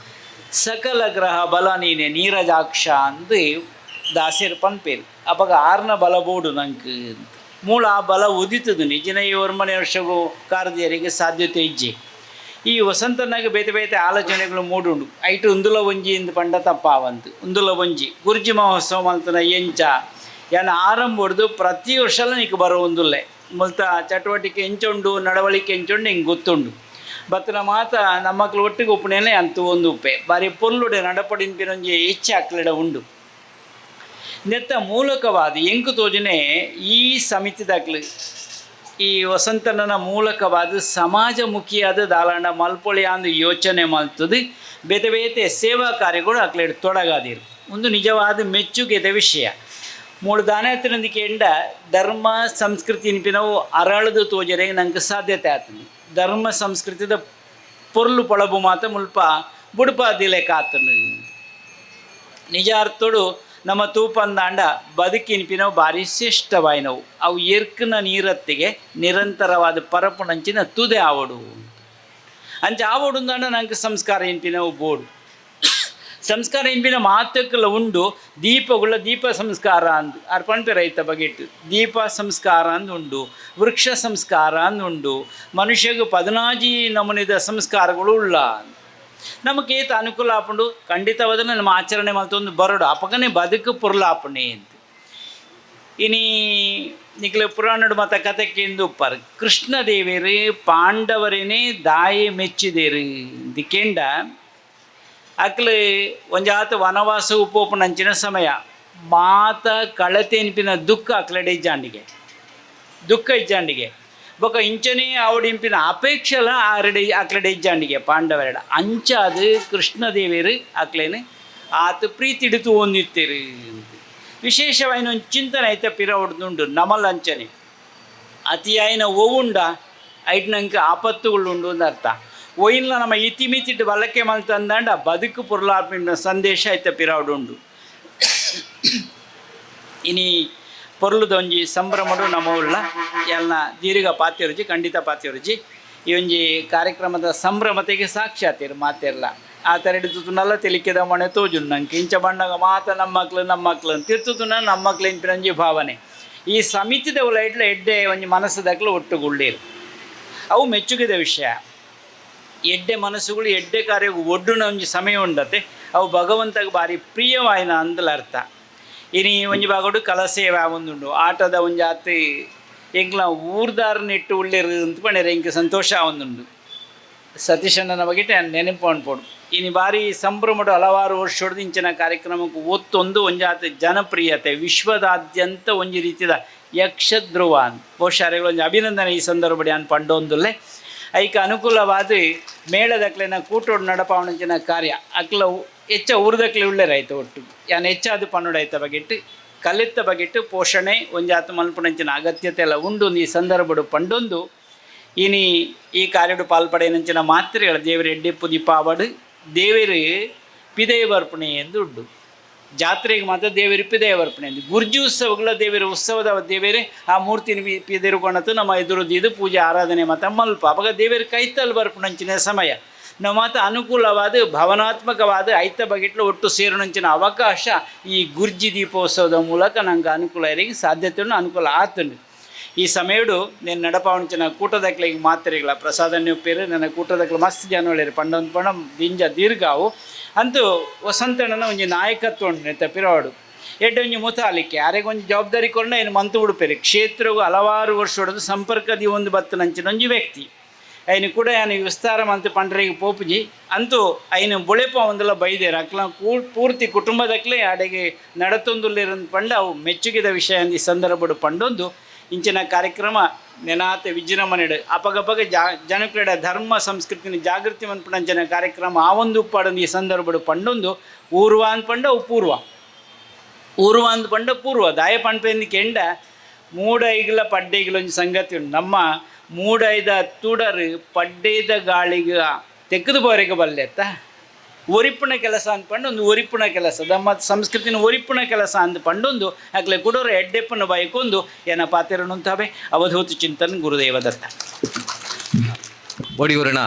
ಸಕಲ ಗ್ರಹ ಬಲ ನೀನೆ ನೀರಜಾಕ್ಷ ಅಂದು ದಾಸರು ಪನ್ಪೇರು. ಅಪಗ ಆರ್ನ ಬಲ ಬೋಡು ನಂಗೆ ಮೂಲ ಆ ಬಲ ಉದಿತದು ನಿಜಿನ ಈ ಒರ್ಮನೆ ವರ್ಷಗೂ ಕಾರದಿಯರಿಗೆ ಸಾಧ್ಯತೆ ಇಜ್ಜೆ. ಈ ವಸಂತನಾಗ ಬೇತೆ ಬೇತೆ ಆಲೋಚನೆಗಳು ಮೂಡುಂಡು. ಐಟು ಉಂದುಲ ಒಂಜಿ ಇಂದು ಪಂಡ ತಪ್ಪಾವಂತು ಉಂದುಲ ಒಂಜಿ ಗುರ್ಜಿ ಮಹೋತ್ಸವ ಮಲ್ತನ ಎಂಚ ಯಾನ ಆರಂಭ ಹೊಡೆದು ಪ್ರತಿ ವರ್ಷಲ ನೀಕು ಬರೋ ಒಂದುಲ್ಲೆ ಮುಲ್ತ ಚಟುವಟಿಕೆ ಎಂಚುಂಡು ನಡವಳಿಕೆ ಎಂಚುಂಡು ಹಿಂಗೆ ಗೊತ್ತುಂಡು. ಬತ್ತನ ಮಾತ ನಮ್ಮಕ್ಳು ಒಟ್ಟಿಗೆ ಉಪ್ಪುನೇನೆ ಅಂತ ಒಂದು ಉಪ್ಪೆ ಬಾರಿ ಪೊರ್ಲುಡೆ ನಡಪಡಿನ ಇಚ್ಛೆ ಅಕ್ಲೆಡ ಉಂಡು. ನೆತ್ತ ಮೂಲಕವಾದ ಎಂಕು ತೋಜನೆ ಈ ಸಮಿತಿದಾಕ್ಲು ಈ ವಸಂತನ ಮೂಲಕವಾದ ಸಮಾಜಮುಖಿಯಾದ ದಾಲಾಂಡ ಮಲ್ಪೊಳಿ ಅಂದು ಯೋಚನೆ ಮಲ್ತದೆ ಬೇತೆ ಬೇತೆ ಸೇವಾ ಕಾರ್ಯಗಳು ಅಕ್ಲೆಡ್ ತೊಡಗಾದಿರು. ಒಂದು ನಿಜವಾದ ಮೆಚ್ಚುಗೆದ ವಿಷಯ. ಮೂಳು ದಾನ ಎಂಡ ಧರ್ಮ ಸಂಸ್ಕೃತಿ ನಾವು ಅರಳದು ತೋಜರೆ ನಂಗೆ ಸಾಧ್ಯತೆ ಆತದೆ. ಧರ್ಮ ಸಂಸ್ಕೃತಿದ ಪೊರ್ಲು ಪೊಳಬು ಮಾತ ಮುಲ್ಪ ಬುಡುಪಾದಿಲೆ ಕಾತನು. ನಿಜ ಅರ್ಥೋಡು ನಮ್ಮ ತೂಪಂದಾಂಡ ಬದುಕಿನ್ಪಿನವು ಭಾರಿ ಶ್ರೇಷ್ಠವಾಯಿನವು. ಅವು ಎರ್ಕನ ನೀರತ್ತಿಗೆ ನಿರಂತರವಾದ ಪರಪುಣಂಚಿನ ತುದೆ ಆವಡು ಅಂಚ ಆವಡು ಅಂದಾಂಡ ನಂಗೆ ಸಂಸ್ಕಾರ ಇನ್ಪಿನವು ಬೋಡು. ಸಂಸ್ಕಾರ ಇನ್ಪಿನ ಮಾತಕ್ಕೆಲ್ಲ ಉಂಡು. ದೀಪಗುಳ್ಳ ದೀಪ ಸಂಸ್ಕಾರ ಅಂದು ಅರ್ಪಣೆ ರೈತ ಬಗೆಟ್ಟು ದೀಪ ಸಂಸ್ಕಾರ ಅಂದು ಉಂಡು, ವೃಕ್ಷ ಸಂಸ್ಕಾರ ಅಂದು ಉಂಡು. ಮನುಷ್ಯಗೆ ಪದಿನಾಜಿ ನಮೂನಿದ ಸಂಸ್ಕಾರಗಳು ಉಳ್ಳ ನಮಗೆ ಏತ ಅನುಕೂಲ ಆಪುಂಡು ಖಂಡಿತವಾದ ನಮ್ಮ ಆಚರಣೆ ಮತ್ತೊಂದು ಬರಡು ಅಪಗನೆ ಬದುಕು ಪೊರ್ಲಾಪುಣೆ ಅಂತ. ಇನಿ ನಿಕ್ಲೆ ಪುರಾಣಡು ಮತ ಕಥೆಕ್ಕೆಂದು ಉಪ್ಪಾರು ಕೃಷ್ಣದೇವರು ಪಾಂಡವರೇನೇ ದಾಯಿ ಮೆಚ್ಚಿದೇರು ದಿಕೆಂಡ ಅಕ್ಲು ಒಂಜಾತ ವನವಾಸ ಉಪೋಪನಂಚಿನ ಸಮಯ ಮಾತ ಕಳತೆನ್ಪಿನ ದುಃಖ ಅಕ್ಲಡೆ ಇಜ್ಜಾಂಡಿಗೆ ದುಃಖ ಇಜ್ಜಾಂಡಿಗೆ ಬೊಕ ಇಂಚನೇ ಆವಡಿಂಪಿನ ಅಪೇಕ್ಷೆಲ ಆರಡೆ ಅಕ್ಲಡೆ ಇಜ್ಜಾಂಡಿಗೆ ಪಾಂಡವರೆಡ ಅಂಚಾದ ಕೃಷ್ಣದೇವರು ಅಕ್ಲೇನು ಆತ ಪ್ರೀತಿ ಹಿಡಿತು ಒಂದಿತ್ತೇರು. ವಿಶೇಷವಾಯಿನ ಒಂದು ಚಿಂತನೆ ಐತೆ ಪಿರ ಹೊಡೆದುಂಡು ನಮಲ್ ಅಂಚನೆ ಅತಿಯಾಯಿನ ಓವುಂಡ ಐಟ್ನಂಕ ಆಪತ್ತುಗಳು ಉಂಡು ಅಂತ ಅರ್ಥ. ಒಯಿನ್ಲ ನಮ್ಮ ಇತಿಮಿತಿಟ್ಟು ಬಳಕೆ ಮಲ್ತಂದಾಂಡ ಬದುಕು ಪೊರ್ಲಾಪಿನ ಸಂದೇಶ ಐತೆ ಪಿರಾವುಡುಂಡು. ಇನಿ ಪೊರ್ಲುದ ಒಂಜಿ ಸಂಭ್ರಮಡು ನಮವುಳ್ಳ ಎಲ್ಲ ದೀರ್ಘ ಪಾತೆರುಜಿ, ಖಂಡಿತ ಪಾತೆರುಜಿ. ಈ ಒಂಜಿ ಕಾರ್ಯಕ್ರಮದ ಸಂಭ್ರಮತೆಗೆ ಸಾಕ್ಷಾತಿರು ಮಾತೆರ್ಲ ಆ ಥರ ಹಿಡಿದು ತೆಲಿಕೆದ ಮಣೆ ತೋಜುಂಡು ನಂಗೆ. ಇಂಚ ಬಣ್ಣಗ ಮಾತ ನಮ್ಮ ಮಕ್ಳು ನಮ್ಮ ಮಕ್ಳು ತಿರ್ತುನ ನಮ್ಮ ಮಕ್ಳು ಇನ್ಪಿನಂಜಿ ಭಾವನೆ. ಈ ಸಮಿತಿದ ಉಲೈಟ್ಲ ಎಡ್ಡೆ ಒಂಜಿ ಮನಸ್ಸುದಕ್ಲು ಒಟ್ಟುಗುಳ್ಳೀರು, ಅವು ಮೆಚ್ಚುಗೆದ ವಿಷಯ. ಎಡ್ಡೆ ಮನಸ್ಸುಗಳು ಎಡ್ಡೆ ಕಾರ್ಯ ಒಡ್ಡುನ ಒಂಜಿ ಸಮಯ ಉಂಡತೆ, ಅವು ಭಗವಂತಗೆ ಭಾರಿ ಪ್ರಿಯವಾಯಿನ ಅಂದಲ ಅರ್ಥ. ಇನಿ ಒಂಜಿ ಭಾಗಡು ಕಲಸೇವೆ ಒಂದುಂಡು ಆಟದ ಒಂಜಿ ಆತಿ ಎಂಕ್ಲ ಊರ್ದಾರನಿಟ್ಟು ಉಳ್ಳೇರು ಅಂತ ಪಣೆರೆ ಎಂಕ್ ಸಂತೋಷ ಒಂದುಂಡು. ಸತೀಶಣ್ಣನ ಬಗ್ಗೆ ನೆನಪು ಅನ್ಪೋಡು. ಇನಿ ಭಾರಿ ಸಂಭ್ರಮಡು ಹಲವಾರು ವರ್ಷದ ಇಂಚಿನ ಕಾರ್ಯಕ್ರಮಕ್ಕೆ ಒತ್ತೊಂದು ಒಂಜಾತ ಜನಪ್ರಿಯತೆ ವಿಶ್ವದಾದ್ಯಂತ ಒಂಜಿ ರೀತಿಯ ಯಕ್ಷಧ್ರುವ ಅಂತ ಬಹುಶಃ ಒಂಜಿ ಅಭಿನಂದನೆ ಈ ಸಂದರ್ಭ ಅನ್ ಪಂಡೊಂದುಲ್ಲೆ. ಐಕ ಅನುಕೂಲವಾದ ಮೇಳದಕ್ಲೆನ ಕೂಟೋಡು ನಡಪಾವಣಂಚಿನ ಕಾರ್ಯ ಅಕ್ಲ ಹೆಚ್ಚ ಊರ್ದಕ್ಲೆ ಉಳ್ಳೇರಾಯ್ತು ಒಟ್ಟು ಯಾನ್ ಹೆಚ್ಚಾದ ಪನ್ನುಡಾಯ್ತ ಬಗೆಟ್ಟು ಕಲಿತ ಬಗೆಟ್ಟು ಪೋಷಣೆ ಒಂಜಾತ ಮಲ್ಪುನಂಚಿನ ಅಗತ್ಯತೆ ಎಲ್ಲ ಉಂಡು ಈ ಸಂದರ್ಭಡು ಪಂಡೊಂದು. ಇನಿ ಈ ಕಾರ್ಯಡು ಪಾಲ್ಪಡೆಯನಂಚಿನ ಮಾತ್ರೆಗಳ ದೇವರ ಎಡ್ಡೆಪ್ಪು ದೀಪಾವಡು ದೇವರು ಪಿದೆಯ ಬರ್ಪಣೆ ಎಂದು ಉಂಡು. ಜಾತ್ರೆಗೆ ಮಾತ್ರ ದೇವರು ಪಿದೆಯ ಬರ್ಪಣೆ ಎಂದು ಗುರ್ಜಿ ಉತ್ಸವಗಳ ದೇವರ ಉತ್ಸವದ ದೇವರೇ ಆ ಮೂರ್ತಿನ ಪಿದೆರುಕೊಣತು ನಮ್ಮ ಎದುರು ಇದು ಪೂಜೆ ಆರಾಧನೆ ಮಾತ್ರ ಮಲ್ಪ ಅವಾಗ ದೇವರ ಕೈತಲ್ ಬರ್ಪಣಂಚಿನ ಸಮಯ ನಮ್ಮ ಮಾತ ಅನುಕೂಲವಾದ ಭಾವನಾತ್ಮಕವಾದ ಐತ ಬಗೆಟ್ಲು ಒಟ್ಟು ಸೇರುನಂಚಿನ ಅವಕಾಶ ಈ ಗುರ್ಜಿ ದೀಪೋತ್ಸವದ ಮೂಲಕ ನಂಗೆ ಅನುಕೂಲ ಇರಗೆ ಸಾಧ್ಯತೆಯನ್ನು ಅನುಕೂಲ ಆತುಂಡು. ಈ ಸಮಯಡು నేను ನಡಪಾವಣಿಚಿನ ಕೂಟದಕ್ಲಿಗೆ ಮಾತ್ರೆಗಳ ಪ್ರಸಾದ ಪೇರು ನನ್ನ ಕೂಟದಕ್ಲೆ ಮಸ್ತ್ ಜನ ಒಳ್ಳೆಯರು ಪಂಡೊಂದು ಪಂಡ ದಿಂಜ ದೀರ್ಘಾವು ಅಂತೂ ವಸಂತಣ್ಣನ ಒಂಜಿ ನಾಯಕತ್ವ ಉಂಟು ನೆತ್ತ ಪಿರವಾಡು ಎಡ್ಡೆ ಒಂಜಿ ಮುತಾಲಿಕೆ ಆರೆಗ್ ಒಂಜಿ ಜವಾಬ್ದಾರಿ ಕೊಂಡ ಏನು ಮಂತು ಉಡುಪೇರು ಕ್ಷೇತ್ರಗೂ ಹಲವಾರು ವರ್ಷ ಹೊಡೆದು ಸಂಪರ್ಕದಿ ಒಂದು ಬತ್ತನಂಚಿನ ಒಂಜಿ ವ್ಯಕ್ತಿ ಐನು ಕೂಡ ಯಾನು ವಿಸ್ತಾರ ಮಂತು ಪಂಡ್ರಿಗೆ ಪೋಪುಜಿ ಅಂತೂ ಐನು ಬುಳೆಪ ಒಂದಲ ಬೈದೇರು ಅಕ್ಲ ಪೂರ್ತಿ ಕುಟುಂಬದಕ್ಲೆ ಅಡೆಗೆ ನಡತೊಂದುಲ್ಲಿರಂದು ಪಂಡ ಅವು ಮೆಚ್ಚುಗೆದ ವಿಷಯ ಈ ಸಂದರ್ಭಡು ಪಂಡೊಂದು. ಇಂಚಿನ ಕಾರ್ಯಕ್ರಮ ನೆನಾತ ವಿಜೃಂಭಣೆಡು ಅಪಗಪಗ ಜನಕ್ಲೆಡ ಧರ್ಮ ಸಂಸ್ಕೃತಿನ ಜಾಗೃತಿ ಮನ್ಪುನಂಚಿನ ಕಾರ್ಯಕ್ರಮ ಆ ಒಂದು ಉಪ್ಪಾಡೊಂದು ಈ ಸಂದರ್ಭಡು ಪಂಡೊಂದು. ಊರ್ವ ಅಂದ್ ಪಂಡ ಅವು ಪೂರ್ವ, ಊರ್ವ ಅಂದ್ ಪಂಡ ಪೂರ್ವ ದಾಯ ಪಂಪೆಂದು ಕೆಂಡ ಮೂಡೈಗ್ಲ ಪಡ್ಡೈಗ್ಲ ಒಂಜಿ ಸಂಗತಿ ಉಂಟು. ನಮ್ಮ ಮೂಡೈದ ತುಡರು ಪಡ್ಡೈದ ಗಾಳಿಗ ತೆಕ್ಕದು ಬೋರೆಗೆ ಬಲ್ಲೆತ್ತ ಒರಿಪುಣ ಕೆಲಸ ಅಂದ್ಪಂಡು ಒಂದು ಒರಿಪುಣ ಕೆಲಸ ನಮ್ಮ ಸಂಸ್ಕೃತಿನ ಒರಿಪುಣ ಕೆಲಸ ಅಂದ್ ಪಂಡೊಂದು ಅಕ್ಲೆ ಕುಡೋರ ಎಡ್ಡೆಪ್ಪನ ಬೈಕೊಂದು ಏನ ಪಾತಿರನುಂತಾವೆ. ಅವಧೂತ ಚಿಂತನ್ ಗುರುದೇವ ದತ್ತ. ಒಡಿಯೂರಿನ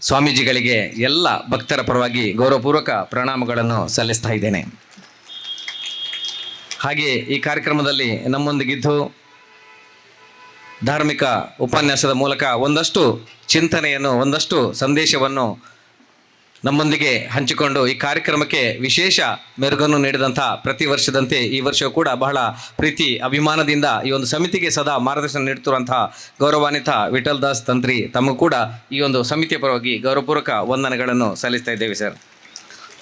ಸ್ವಾಮೀಜಿಗಳಿಗೆ ಎಲ್ಲ ಭಕ್ತರ ಪರವಾಗಿ ಗೌರವಪೂರ್ವಕ ಪ್ರಣಾಮಗಳನ್ನು ಸಲ್ಲಿಸ್ತಾ ಇದ್ದೇನೆ. ಹಾಗೆ ಈ ಕಾರ್ಯಕ್ರಮದಲ್ಲಿ ನಮ್ಮೊಂದಿಗಿದ್ದು ಧಾರ್ಮಿಕ ಉಪನ್ಯಾಸದ ಮೂಲಕ ಒಂದಷ್ಟು ಚಿಂತನೆಯನ್ನು, ಒಂದಷ್ಟು ಸಂದೇಶವನ್ನು ನಮ್ಮೊಂದಿಗೆ ಹಂಚಿಕೊಂಡು ಈ ಕಾರ್ಯಕ್ರಮಕ್ಕೆ ವಿಶೇಷ ಮೆರುಗನ್ನು ನೀಡಿದಂಥ ಪ್ರತಿ ವರ್ಷದಂತೆ ಈ ವರ್ಷವೂ ಕೂಡ ಬಹಳ ಪ್ರೀತಿ ಅಭಿಮಾನದಿಂದ ಈ ಒಂದು ಸಮಿತಿಗೆ ಸದಾ ಮಾರ್ಗದರ್ಶನ ನೀಡುತ್ತಿರುವಂತಹ ಗೌರವಾನ್ವಿತ ವಿಠಲ್ ದಾಸ್ ತಂತ್ರಿ ತಮಗೂ ಕೂಡ ಈ ಒಂದು ಸಮಿತಿಯ ಪರವಾಗಿ ಗೌರವಪೂರ್ವಕ ವಂದನೆಗಳನ್ನು ಸಲ್ಲಿಸ್ತಾ ಇದ್ದೇವೆ ಸರ್.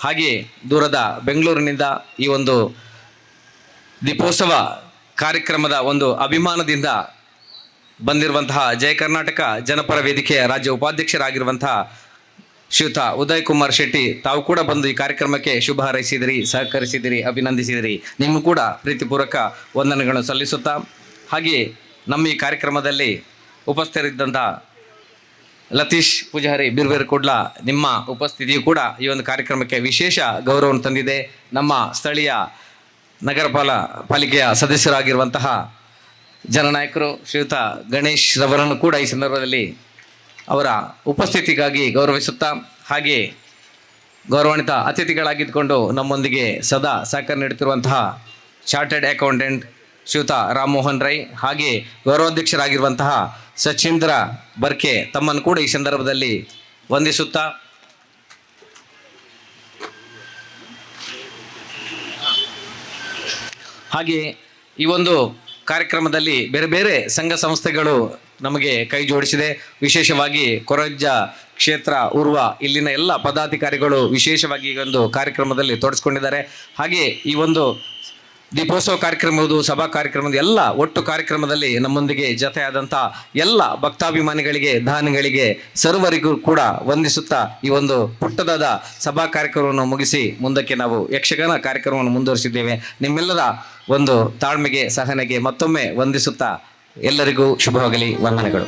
ಹಾಗೆಯೇ ದೂರದ ಬೆಂಗಳೂರಿನಿಂದ ಈ ಒಂದು ದೀಪೋತ್ಸವ ಕಾರ್ಯಕ್ರಮದ ಒಂದು ಅಭಿಮಾನದಿಂದ ಬಂದಿರುವಂತಹ ಜಯ ಕರ್ನಾಟಕ ಜನಪರ ವೇದಿಕೆಯ ರಾಜ್ಯ ಉಪಾಧ್ಯಕ್ಷರಾಗಿರುವಂತಹ ಶ್ರೀಯುತ ಉದಯ್ ಕುಮಾರ್ ಶೆಟ್ಟಿ ತಾವು ಕೂಡ ಬಂದು ಈ ಕಾರ್ಯಕ್ರಮಕ್ಕೆ ಶುಭ ಹಾರೈಸಿದಿರಿ, ಸಹಕರಿಸಿದಿರಿ, ಅಭಿನಂದಿಸಿದಿರಿ. ನಿಮಗೂ ಕೂಡ ಪ್ರೀತಿಪೂರ್ವಕ ವಂದನೆಗಳನ್ನು ಸಲ್ಲಿಸುತ್ತಾ, ಹಾಗೆಯೇ ನಮ್ಮ ಈ ಕಾರ್ಯಕ್ರಮದಲ್ಲಿ ಉಪಸ್ಥಿತರಿದ್ದಂಥ ಲತೀಶ್ ಪೂಜಾರಿ ಬಿರ್ವೇರ್ ಕುಡ್ಲ ನಿಮ್ಮ ಉಪಸ್ಥಿತಿಯು ಕೂಡ ಈ ಒಂದು ಕಾರ್ಯಕ್ರಮಕ್ಕೆ ವಿಶೇಷ ಗೌರವವನ್ನು ತಂದಿದೆ. ನಮ್ಮ ಸ್ಥಳೀಯ ನಗರ ಪಾಲಿಕೆಯ ಸದಸ್ಯರಾಗಿರುವಂತಹ ಜನನಾಯಕರು ಶ್ರೀಯುತ ಗಣೇಶ್ ರವರನ್ನು ಕೂಡ ಈ ಸಂದರ್ಭದಲ್ಲಿ ಅವರ ಉಪಸ್ಥಿತಿಗಾಗಿ ಗೌರವಿಸುತ್ತಾ, ಹಾಗೆಯೇ ಗೌರವಾನ್ವಿತ ಅತಿಥಿಗಳಾಗಿದ್ದುಕೊಂಡು ನಮ್ಮೊಂದಿಗೆ ಸದಾ ಸಹಕಾರ ನೀಡುತ್ತಿರುವಂತಹ ಚಾರ್ಟರ್ಡ್ ಅಕೌಂಟೆಂಟ್ ಶ್ರೀಯುತ ರಾಮಮೋಹನ್ ರೈ, ಹಾಗೆಯೇ ಗೌರವಾಧ್ಯಕ್ಷರಾಗಿರುವಂತಹ ಸಚೀಂದ್ರ ಬರ್ಕೆ ತಮ್ಮನ್ನು ಕೂಡ ಈ ಸಂದರ್ಭದಲ್ಲಿ ವಂದಿಸುತ್ತಾ, ಹಾಗೆಯೇ ಈ ಒಂದು ಕಾರ್ಯಕ್ರಮದಲ್ಲಿ ಬೇರೆ ಬೇರೆ ಸಂಘ ಸಂಸ್ಥೆಗಳು ನಮಗೆ ಕೈ ಜೋಡಿಸಿದೆ. ವಿಶೇಷವಾಗಿ ಕೊರಜ್ಜ ಕ್ಷೇತ್ರ ಉರ್ವ ಇಲ್ಲಿನ ಎಲ್ಲ ಪದಾಧಿಕಾರಿಗಳು ವಿಶೇಷವಾಗಿ ಈ ಒಂದು ಕಾರ್ಯಕ್ರಮದಲ್ಲಿ ತೊಡಗಿಸಿಕೊಂಡಿದ್ದಾರೆ. ಹಾಗೆಯೇ ಈ ಒಂದು ದೀಪೋತ್ಸವ ಕಾರ್ಯಕ್ರಮವುದು, ಸಭಾ ಕಾರ್ಯಕ್ರಮದ ಎಲ್ಲ ಒಟ್ಟು ಕಾರ್ಯಕ್ರಮದಲ್ಲಿ ನಮ್ಮೊಂದಿಗೆ ಜೊತೆಯಾದಂಥ ಎಲ್ಲ ಭಕ್ತಾಭಿಮಾನಿಗಳಿಗೆ, ದಾನಿಗಳಿಗೆ, ಸರ್ವರಿಗೂ ಕೂಡ ವಂದಿಸುತ್ತಾ ಈ ಒಂದು ಪುಟ್ಟದಾದ ಸಭಾ ಕಾರ್ಯಕ್ರಮವನ್ನು ಮುಗಿಸಿ ಮುಂದಕ್ಕೆ ನಾವು ಯಕ್ಷಗಾನ ಕಾರ್ಯಕ್ರಮವನ್ನು ಮುಂದುವರಿಸಿದ್ದೇವೆ. ನಿಮ್ಮೆಲ್ಲರ ಒಂದು ತಾಳ್ಮೆಗೆ, ಸಹನೆಗೆ ಮತ್ತೊಮ್ಮೆ ವಂದಿಸುತ್ತಾ ಎಲ್ಲರಿಗೂ ಶುಭವಾಗಲಿ, ವಂದನೆಗಳು.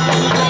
Thank you.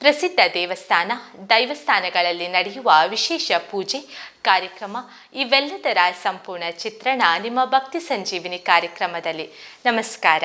ಪ್ರಸಿದ್ಧ ದೇವಸ್ಥಾನ ದೈವಸ್ಥಾನಗಳಲ್ಲಿ ನಡೆಯುವ ವಿಶೇಷ ಪೂಜೆ ಕಾರ್ಯಕ್ರಮ ಇವೆಲ್ಲದರ ಸಂಪೂರ್ಣ ಚಿತ್ರಣ ನಿಮ್ಮ ಭಕ್ತಿ ಸಂಜೀವಿನಿ ಕಾರ್ಯಕ್ರಮದಲ್ಲಿ. ನಮಸ್ಕಾರ.